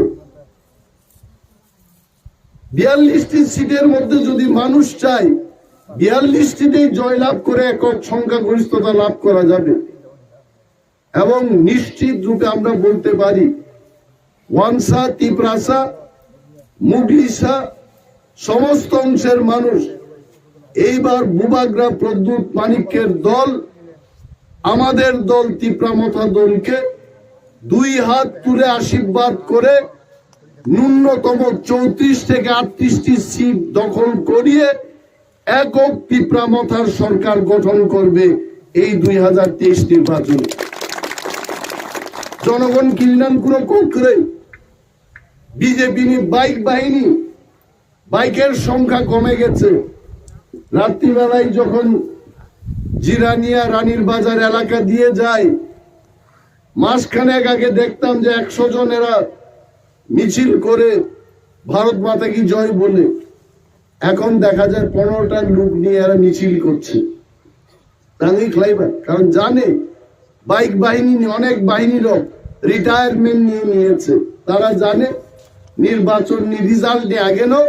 বিয়াল্লিশটি সিটের মধ্যে যদি মানুষ চায় বিয়াল্লিশটিতেই জয়লাভ করে একক সংখ্যাগরিষ্ঠতা লাভ করা যাবে, এবং নিশ্চিত রূপে আমরা বলতে পারি ওয়ানসা, তিপ্রাসা, মুগলিসা, সমস্ত অংশের মানুষ এইবার বুবাগ্রা প্রদ্যুৎ মানিক্যের দল, আমাদের দল তিপ্রা মথা দলকে দুই হাত তুলে আশীর্বাদ করে ন্যূনতম চৌত্রিশ থেকে আটত্রিশটি সিট দখল করিয়ে একক তিপ্রা মথার সরকার গঠন করবে এই দুই হাজার তেইশ নির্বাচনে। জনগণ কিনান কোনো কক্রে বিজেপি নি বাইক বাহিনী, বাইকের সংখ্যা কমে গেছে। রাত্রিবেলায় যখন জিরানিয়া রানীর বাজার এলাকা দিয়ে যাই, মাসখানেক আগে দেখতাম যে একশো জন এরা মিছিল করে ভারত মাতা কি জয় বলে। এখন দেখা যায় পনেরোটা লোক নিয়ে এরা মিছিল করছে। তাই খাইবার কারণ জানে বাইক বাহিনী নিয়ে অনেক বাহিনী লোক রিটায়ারমেন্ট নিয়ে নিয়েছে। তারা জানে নির্বাচন নি রিজাল্ট নিয়ে আগে নো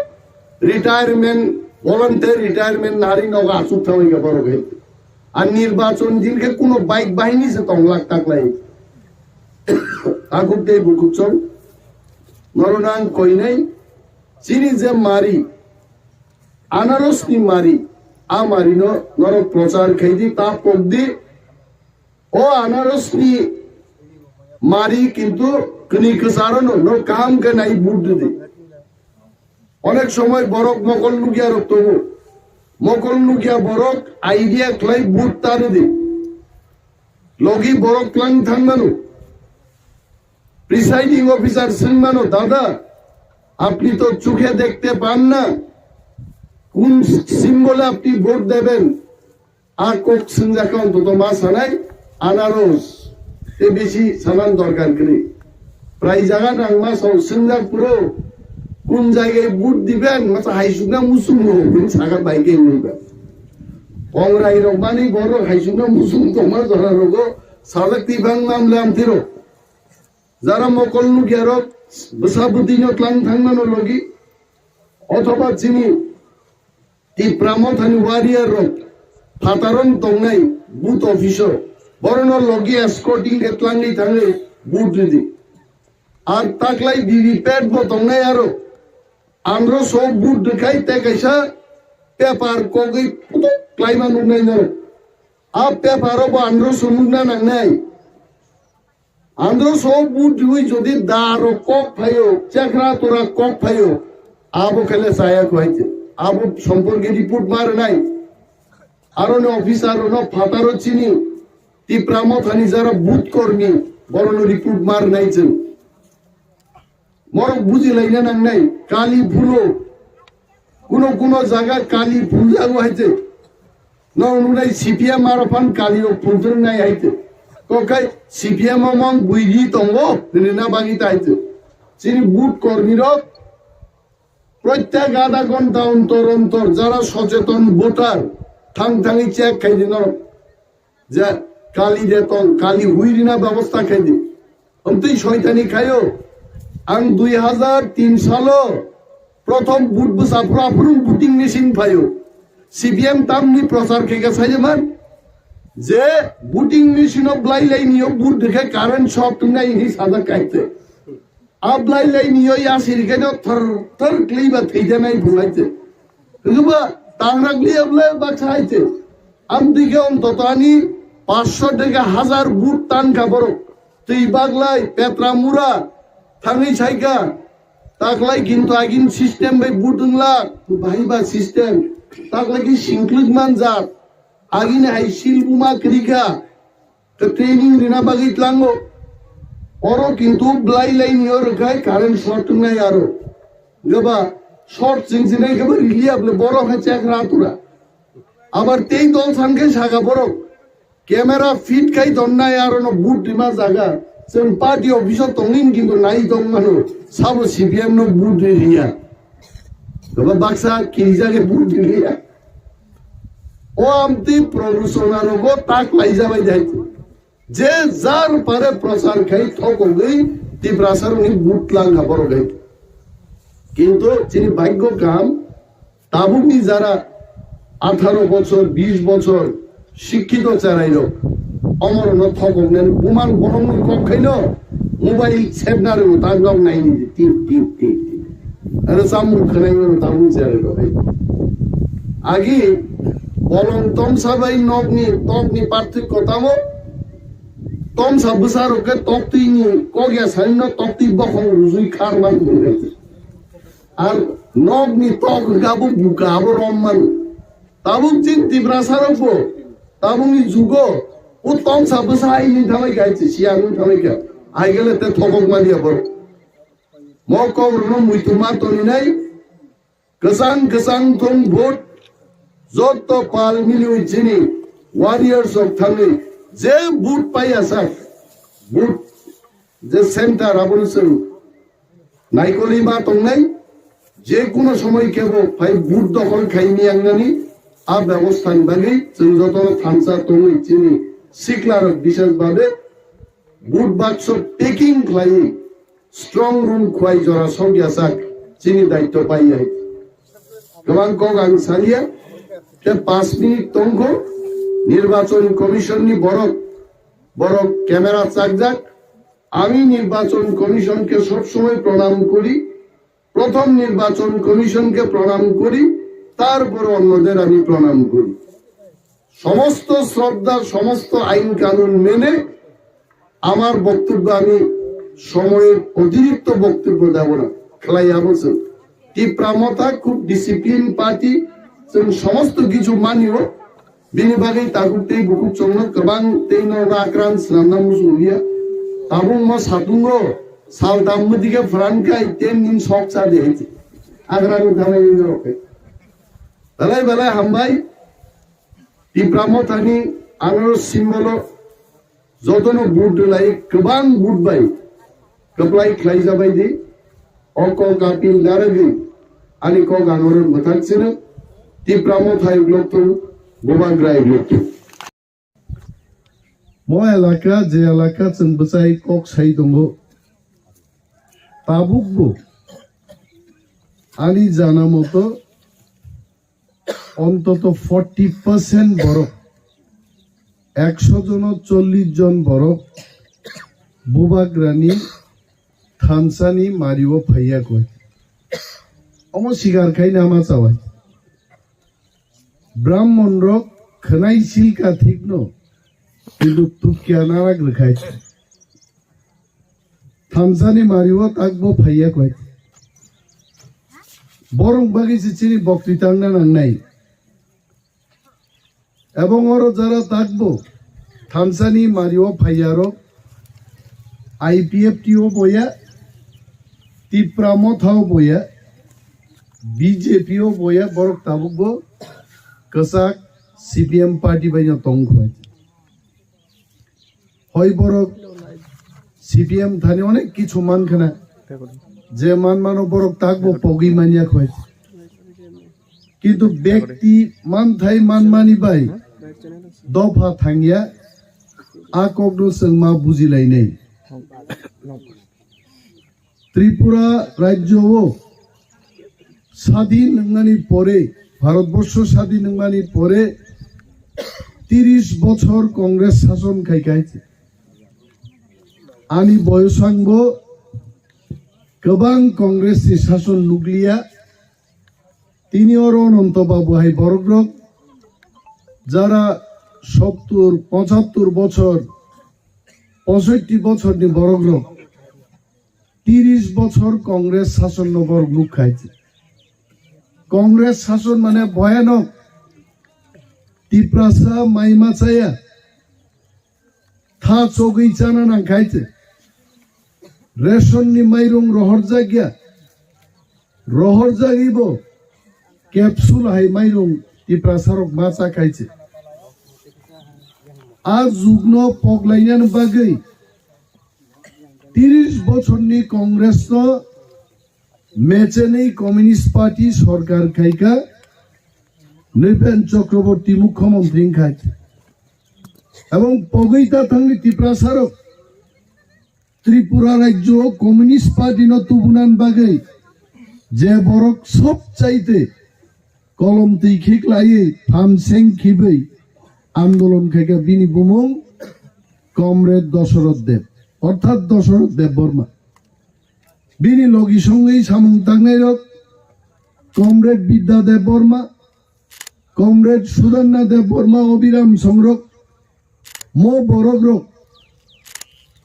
রিটায়ারমেন্ট, ভলান্টিয়ার রিটায়ারমেন্ট নারী নগ আসুক থামাই বড় হয়েছে। Ar nirbachon din khe kuno bike bahini se tong lak tak lai. Akuk tei bukuk chong. Noro nang koinai chini je mari, anaros ni mari, a mari no noro prochar khai di, ta pok di. O anaros ni mari kintu kni kwcharo no, no kaham khe nai but di. Onek somoy borok mokol nukya rok tongo. Mokol nukya borok idea khlai but ta rwdi. Logi borok twlang thang mano. Presiding officer swng mano, "Dada, apni to chukhe dekhte pan na, kun symbol-e apni vote deben?" A kok swngjak kha, ontoto ma sanai anaros. Te besi sanan dorkar kwrwi. Prai jaga nang ma sao swngjak phuru, kun jagai vote diben, masa haisukna musung rok, bini saka bai khe wngwi ba. Kongrai rok mani borok haisukna musung tongma jora rogo sajak tibang mam lam tiro. Jara mokol nukya rok bwsa bwtwi no tlang thang mano logi. Othoba chini Tipra Mothani warrior rok phataron tongnai booth office o, borokno logi escorting khe tlangwi thangwi vote rwdi. Ar taklai V V P A T bo tongnai aro. Andro so vote rwkhai tei kaisa paper kogwi putuk klaima nuknai norok. A paper o bo andro so nukna nangnai. Andro so vote riwi jodi da rok kok phaio, chekra tora kok phaio, abo khele chaya kho haite. Abo somporke report ma rwnai. Aro ni officer no phataro chini Tipra Mothani jara booth kormi, borono report ma rwnai chwng. Morok buji laina nangnai, kali phulo. Kuno kuno jaga kali phuljago haite. Nong nunai C P M aro phan kali rok phulthwng nai haite. Kokai C P M o mong buidi tongo, hinwi na bagwi ta haite. Chini booth kormi rok, prottek adha ghonta ontor ontor jara socheton voter, thang thangwi check khai di norok. Je kali de tong, kali hui rina bebosta khai di. Amtwi soitani khaio. Ang dui hazar tin salo prothom vote bwsa phuru aphuru voting machine phaio. C P M tamni prochar khe khe saiman je voting machine o blai lai nio vote rikhe current shock wngnai hinwi sajak kaite. A blai lai nio yasi rikhe no thar thar khlaiba thaijanai bulaite. Hwnkhe ba tangrak liya bwle baksa haite. Amtwi khe ontoto ani paanch sho theke hazar vote tan kha borok. Twi baglai, petra mura, thangwi saikha. Taklai kintu agini system bai vote wngla, bahai ba system. Taklai khe singklwk manjak. Agini hai sil buma kwrwi kha. Khe training rina bagwi tlango. Oro kintu blai lai ni oro khai current short wngnai aro. Gaba short ching chinai gaba rili able borok hai chek ra tura. Abar tei dol san khe saka borok. Camera fit khai donnai aro no boot rima jaga. Chwng party office o tongin kintu nai tong mano. Sabo C P M no boot ri riya. Gaba baksa kirijak e boot ri riya. O amtwi promotion aro go tak lai jabai jai. Je jar pare prochar khai thokogwi Tiprasa rokni boot lang kha borok hai. Kintu chini bhagyo kaham, tabukni jara atharo bochor, bish bochor, Sikkito cherairok, omorokno thokoknani buman borokni kok khaino mobile sepna rwgo, ta nok naini di, tip, tip, tip, tip. Aro chamung khwnaimano tabuk cherairok hai. Agi bolong tomsa bai nokni, tokni parthokyo tamo, tomsa bwsarok khe toktwini kok ya sanino toktwi bokhong rujui kharman. Ar nokni tok hwnkhe abo buka, abo rom mano. Tabuk chini Tiprasa rokbo tabukni jugo o tomsa bwsa hai wng thanglai kha, hai se siya wng thanglai kha. Hai gele te thokok manya borok. Mo kok rokno muitu ma toninai kwchang kwchang thung vote, jotto pal miliwi chini warriors rok thangwi je vote paiya sak, vote je center abono chwng naikolwi ma tongnai, je kuno somoi kebo phai vote dokhol khai miyangnani a bebostha ni bagwi chwng jotono thansa tongwi chini sikla rok bishes babe vote bakso packing khlaiwi strong room khwlai jora sok ya sak chini daityo pai ya. Kwbang kok ang salia, te panch minute tongkho, nirbachon commission ni borok, borok camera chakjak, আমি নির্বাচন কমিশনকে সবসময় প্রণাম করি, প্রথম নির্বাচন কমিশনকে প্রণাম করি, তারপরে অন্যদের আমি প্রণাম করি। সমস্ত শ্রদ্ধা, সমস্ত আইন কানুন মেনে আমার বক্তব্য, আমি সময়ের অতিরিক্ত বক্তব্য দেব না। Khlai abo chwng Tipra Motha খুব discipline party, chwng সমস্ত কিছু মানিও। Bini bagwi tabuk tei bukhuk chwngno kwbang tei no rakran swnamna muchung liya. Tabuk mo satungo sal tam mwdike phran khai ten din sok cha de hai. Agra ni thanai ni rok. Belai belai hambai. Tipra Mothani anoro simbolo jotono vote rwlai kwbang vote bai kwplai khlai jabai di. O kok appeal narwgwi ani kok ang oro mwthang chino, Tipra Motha uglok tung, Bubagra uglok tung. Mo elaka, je elaka chwng bwchai kok sai tongo, tabukbo ani jana moto ontoto forty percent borok, ekso jono chollish jon borok Bubagrani thansani mario phaiya koi. Omo sikar khai nama chawai. Brahmon rok khwnai silka thikno, kintu tukya narak rwkhai. Thansani mario takbo phaiya koi. Borok bagwi se chini bokti tangna nangnai. Ebong oro jara takbo thansani mario phaiyarok I P F T o boya, Tipra Motha o boya, B J P o boya, borok tabukbo kwchak C P M party bai no tong khlai. Hoi borok C P M thani onek kichu man khna, je man mano borok takbo pogwi manya khoi. Kintu bekti manthai manmani bai dopha thangya, a kokno chwng ma bujilainai. Tripura rajyo o sadin wngnani pore, Bharatborsho sadin wngnani pore tiris bochor Congress sason khai khai. Ani boyosangbo kwbang Congress ni sason nukliya. Tini oro Ananto Babu hai borok rok jara sottur, pochattur bochor, posoitti bochor ni borok rok tiris bochor Congress sason no borok nukha hai. Congress sason mane bhayanok. Tiprasa mai ma chaya. Tha chogwi chana nang khai se. Ration ni mairung rohorjak ya. Rohorjagwi bo capsule hai mairung Tiprasa rok ma cha khai se. A jugno poglainani bagwi tiris bochorni Congress no mechenwi Communist Party sorkar khaikha, Nripen Chakraborty mukhyamantri wngkha. Ebong pogwi ta thangni Tiprasa rok Tripura rajyo o Communist Party no tubunani bagwi je borok sob chaite kolom twi khiklaiwi phan seng khibwi andolon khaikha, bini bumung Comrade Dosoroth Deb, orthat Dosoroth Debbarma. Bini logi songwi samung tangnai rok Comrade Bidya Debbarma, Comrade Sudarna Debbarma, Obiram Songrok, mo borok rok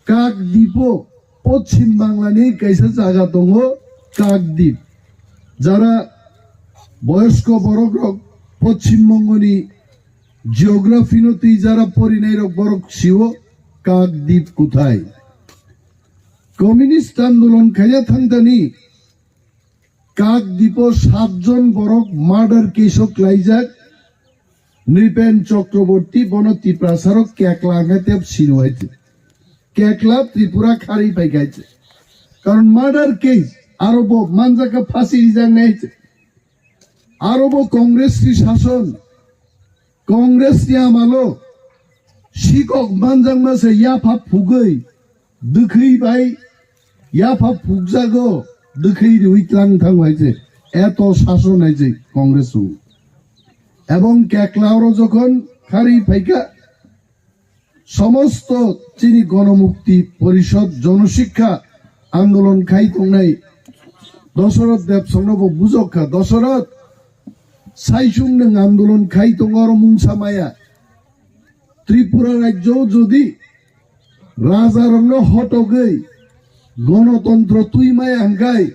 Kakdipo Pochim Bangla ni kaisa jaga tongo Kakdip. Jara boyosko borok rok Pochim Bongo ni geography no twi jara porinai rok borok sio Kakdip kuthai. Communist andolon khaiya thangdani Kakdipo satjon borok murder case o klaijak, Nripen Chakraborty bono Tiprasa rok kekla hwnkhe tep sino hai se. Kekla Tripura khari pai khai se. Karon murder case aro bo manjak kha phasi rijak nai se. Aro bo Congress ni sason, Congress ni amalo sikok manjakma se yapha phugwi, dwkhwi bai yapha phugjago, dwkhwi riwi tlang thang hai se. Eto sason hai se Congress o. Ebong kekla oro jokhon khari phaikha, somosto chini Gonomukti Porishod, Jonosikha andolon khai tongnai Dosoroth Debsongno bo bujok kha, Dosoroth, saichung nwng andolon khai tongo oro mungsa maya. Tripura rajyo jodi raja rokno hotogwi gonotontro twi maya hwnkhe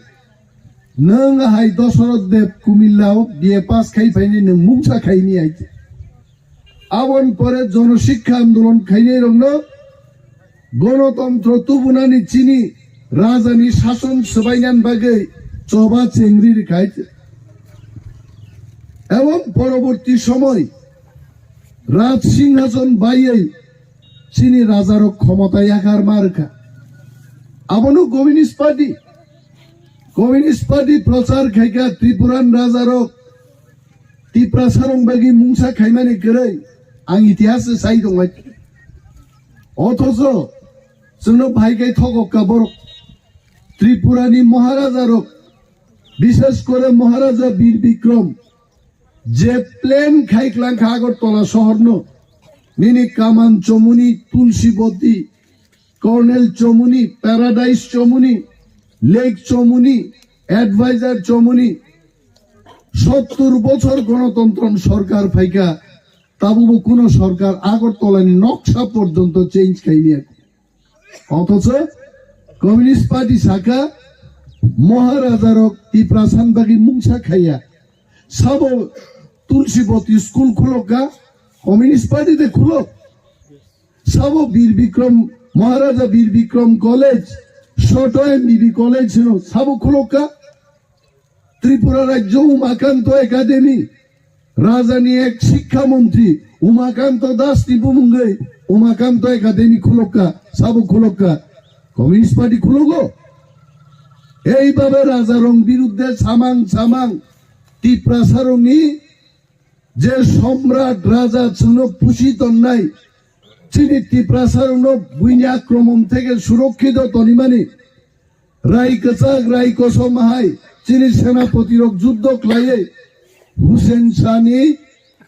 nwng hai Dosoroth Deb Kumilla o B A pass khai phaini nwng mungsa khaini hai. Aboni pore Jonosikha andolon khainai rokno gonotontro tubunani chini rajani sason swbainani bagwi choba chengri rwkhai. Ebong poroborti somoy Raj Singhason baiwi chini rajarok khomota yakar ma rwkha. Abono Communist Party, Communist Party prochar khaikha Tripuran rajarok Tiprasarong bagwi mungsa khaimani kwrwi ang itihas sai tongbai. Othocho chwngno bhai kai thokokka borok. Tripurani Maharajarok, bishes kore Maharaja Bir Bikrom, je plan khai klangkha Agartala sohorno, nini Kaman Chomuni, Tulsiboti, Colonel Chomuni, Paradise Chomuni, Lake Chomuni, Advisor Chomuni, sottur bochor gonotontrom sorkar phaikha, tabubo kuno sorkar Agartalani noksa porjonto change khaimaya. Othocho Communist Party saka Maharajarok Tiprasan bagwi mungsa khaiya. Sabo Tulsiboti school khulokka, Communist Party de khulok. Sabo Bir Bikrom, Maharaja Bir Bikrom College, Soto M B B College hino, sabo khulokka. Tripura Rajyo Umakanto Academy, Rajani ek Shikkha Montri Umakanto Das ni bumungwi Umakanto Academy khulokka, sabo khulokka, Communist Party khulogo. Eibabe Rajarong birudde samang samang Tiprasarongni je Somrat Raja chwngno pusi tonnai, chini Tiprasarongno buini akromon theke surokkhito tonimani, Rai kwchak, rai kosom hai chini senapoti rok juddo khlaiwi Hussein Shah ni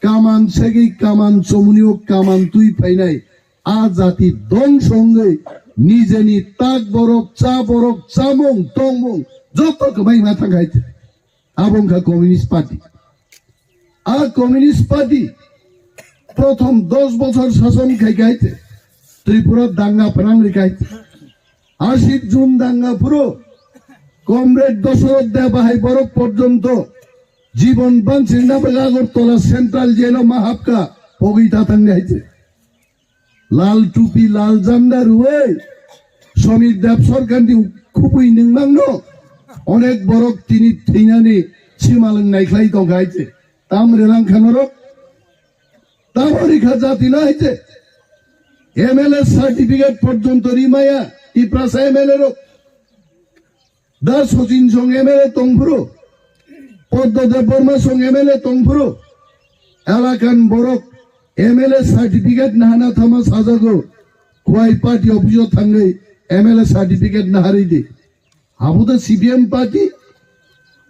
kaman segwi kaman chomuni o kaman twi phainai a jati dongso wngwi nijeni tak borok, cha borok, chamung, tongmung joto kwbai ma thang hai. Abo wngkha Communist Party. A Communist Party prothom dos bochor sason khai khai te Tripura danga phrang ri khai te. Ashik Jun danga phuru Comrade Dosoroth Deb hai borok porjonto jibon bansirna bagwi Agartala Central Jail o ma hapka pogwi ta thang hai te. Lal tupi, lal janda rwui Somir Deb sorkar ni khubui nungmang no onek borok tini thwinani simalwng naikhlai tongkha hai se. Tam relang kha norok? Tamo rikha jati no hai se. M L A certificate porjonto rimaya Tiprasa M L A rok. Da Sachin song M L A tongphuru, Padma Debbarma song M L A tongphuru, elakan borok M L A certificate nahana thama sajago, Khwai party office o thangwi M L A certificate naharwi di. Abo da C P M party,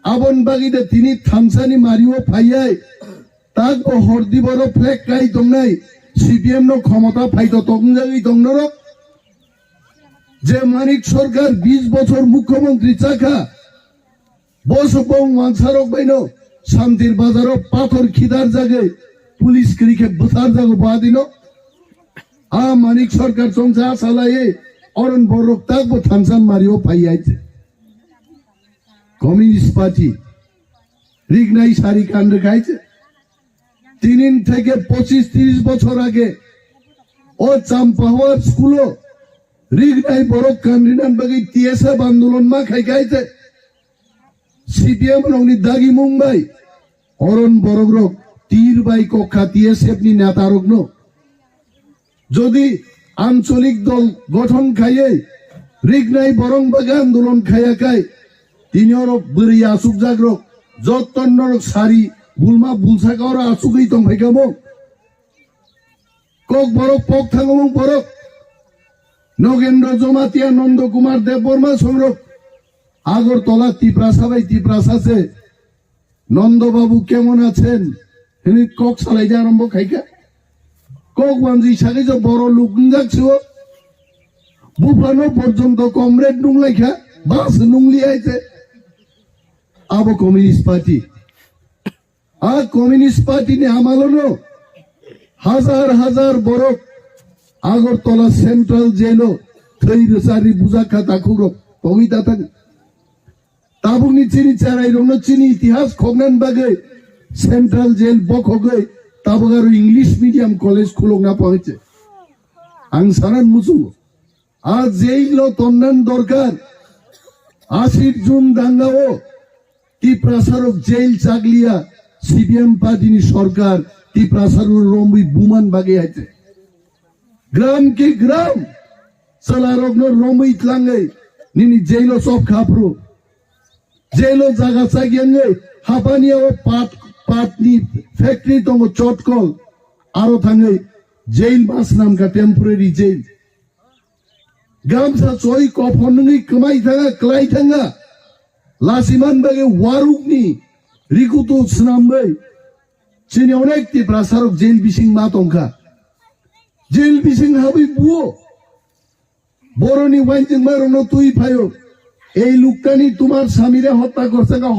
abon bagwi da tini thamsani mario phaiyai, tak bo hordi boro flag kai tongnai, C P M no khomota phaito tongjagwi tongnorok. Je Manik Sarkar bis bochor mukhyamantri chakha, bo se bong wansarok baino Santir Bazaro pathor khidar jagwi police kwrwi khe bwsar jago badino. A Manik Sarkar chongsa salaiwi oron borok tak bo thansan mario phaiya. Communist Party rignai sari kan rwkha hai se. Tinin theke pochis tris bochor age o Champahwar school o rignai borok kanrinan bagwi T S F andolon ma khai khai te C P M rokni dagi mung bai oron borok rok tir bai kokha T S F ni neta rokno. Jodi ancholik dol gothon khaiwi rignai borong bagwi andolon khaiya khai, tini oro bwrwi achukjak rok, jotto norok sari bulma bulsaka oro achugwi tongphaikha bo. Kok borok pok thangomung borok, Nogendra Jomatia, Nondo Kumar Debbarma songrok Agartala Tiprasa bai Tiprasa se Nondo Babu kemon achen? Hini kok salai ja arombo khaika. Kok wanji sagai jo boro luk wngjak sio. Buphano porjonto comrade nunglaikha, bas nungli aite. Abo Communist Party. A Communist Party ni amalono hajar hajar borok Agartala Central Jail o thwi rwchari bujakha takhukrok pogwi tatang. Tabukni chini cherairokno chini itihas khoknani bagwi Central Jail bokhogwi tabuk aro English medium college khulokna pangse. Ang sanan muchungo. A jail o tonnani dorkar. Ashir June dangao Tiprasarok jail chakliya C P M party ni sorkar Tiprasarok romwi buman bagwi haite. Gram ki gram chwlarokno romwi tlangwi nini jail o chop khaphru. Jail o jaga chagyangwi hapani o pat, patni factory tongo chotkol aro thangwi jail mas namkha temporary jail. Gamsa choi kophon nungwi kwmai thanga, klai thanga. Lasiman bagwi warukni rikutu swnamwi chini onek Tiprasarok jail bising ma tongkha. Jail bising habwi buo. Boroni wainjwngmarokno twi phaio. Ei luktani tumar samire hotta korsa ka ho-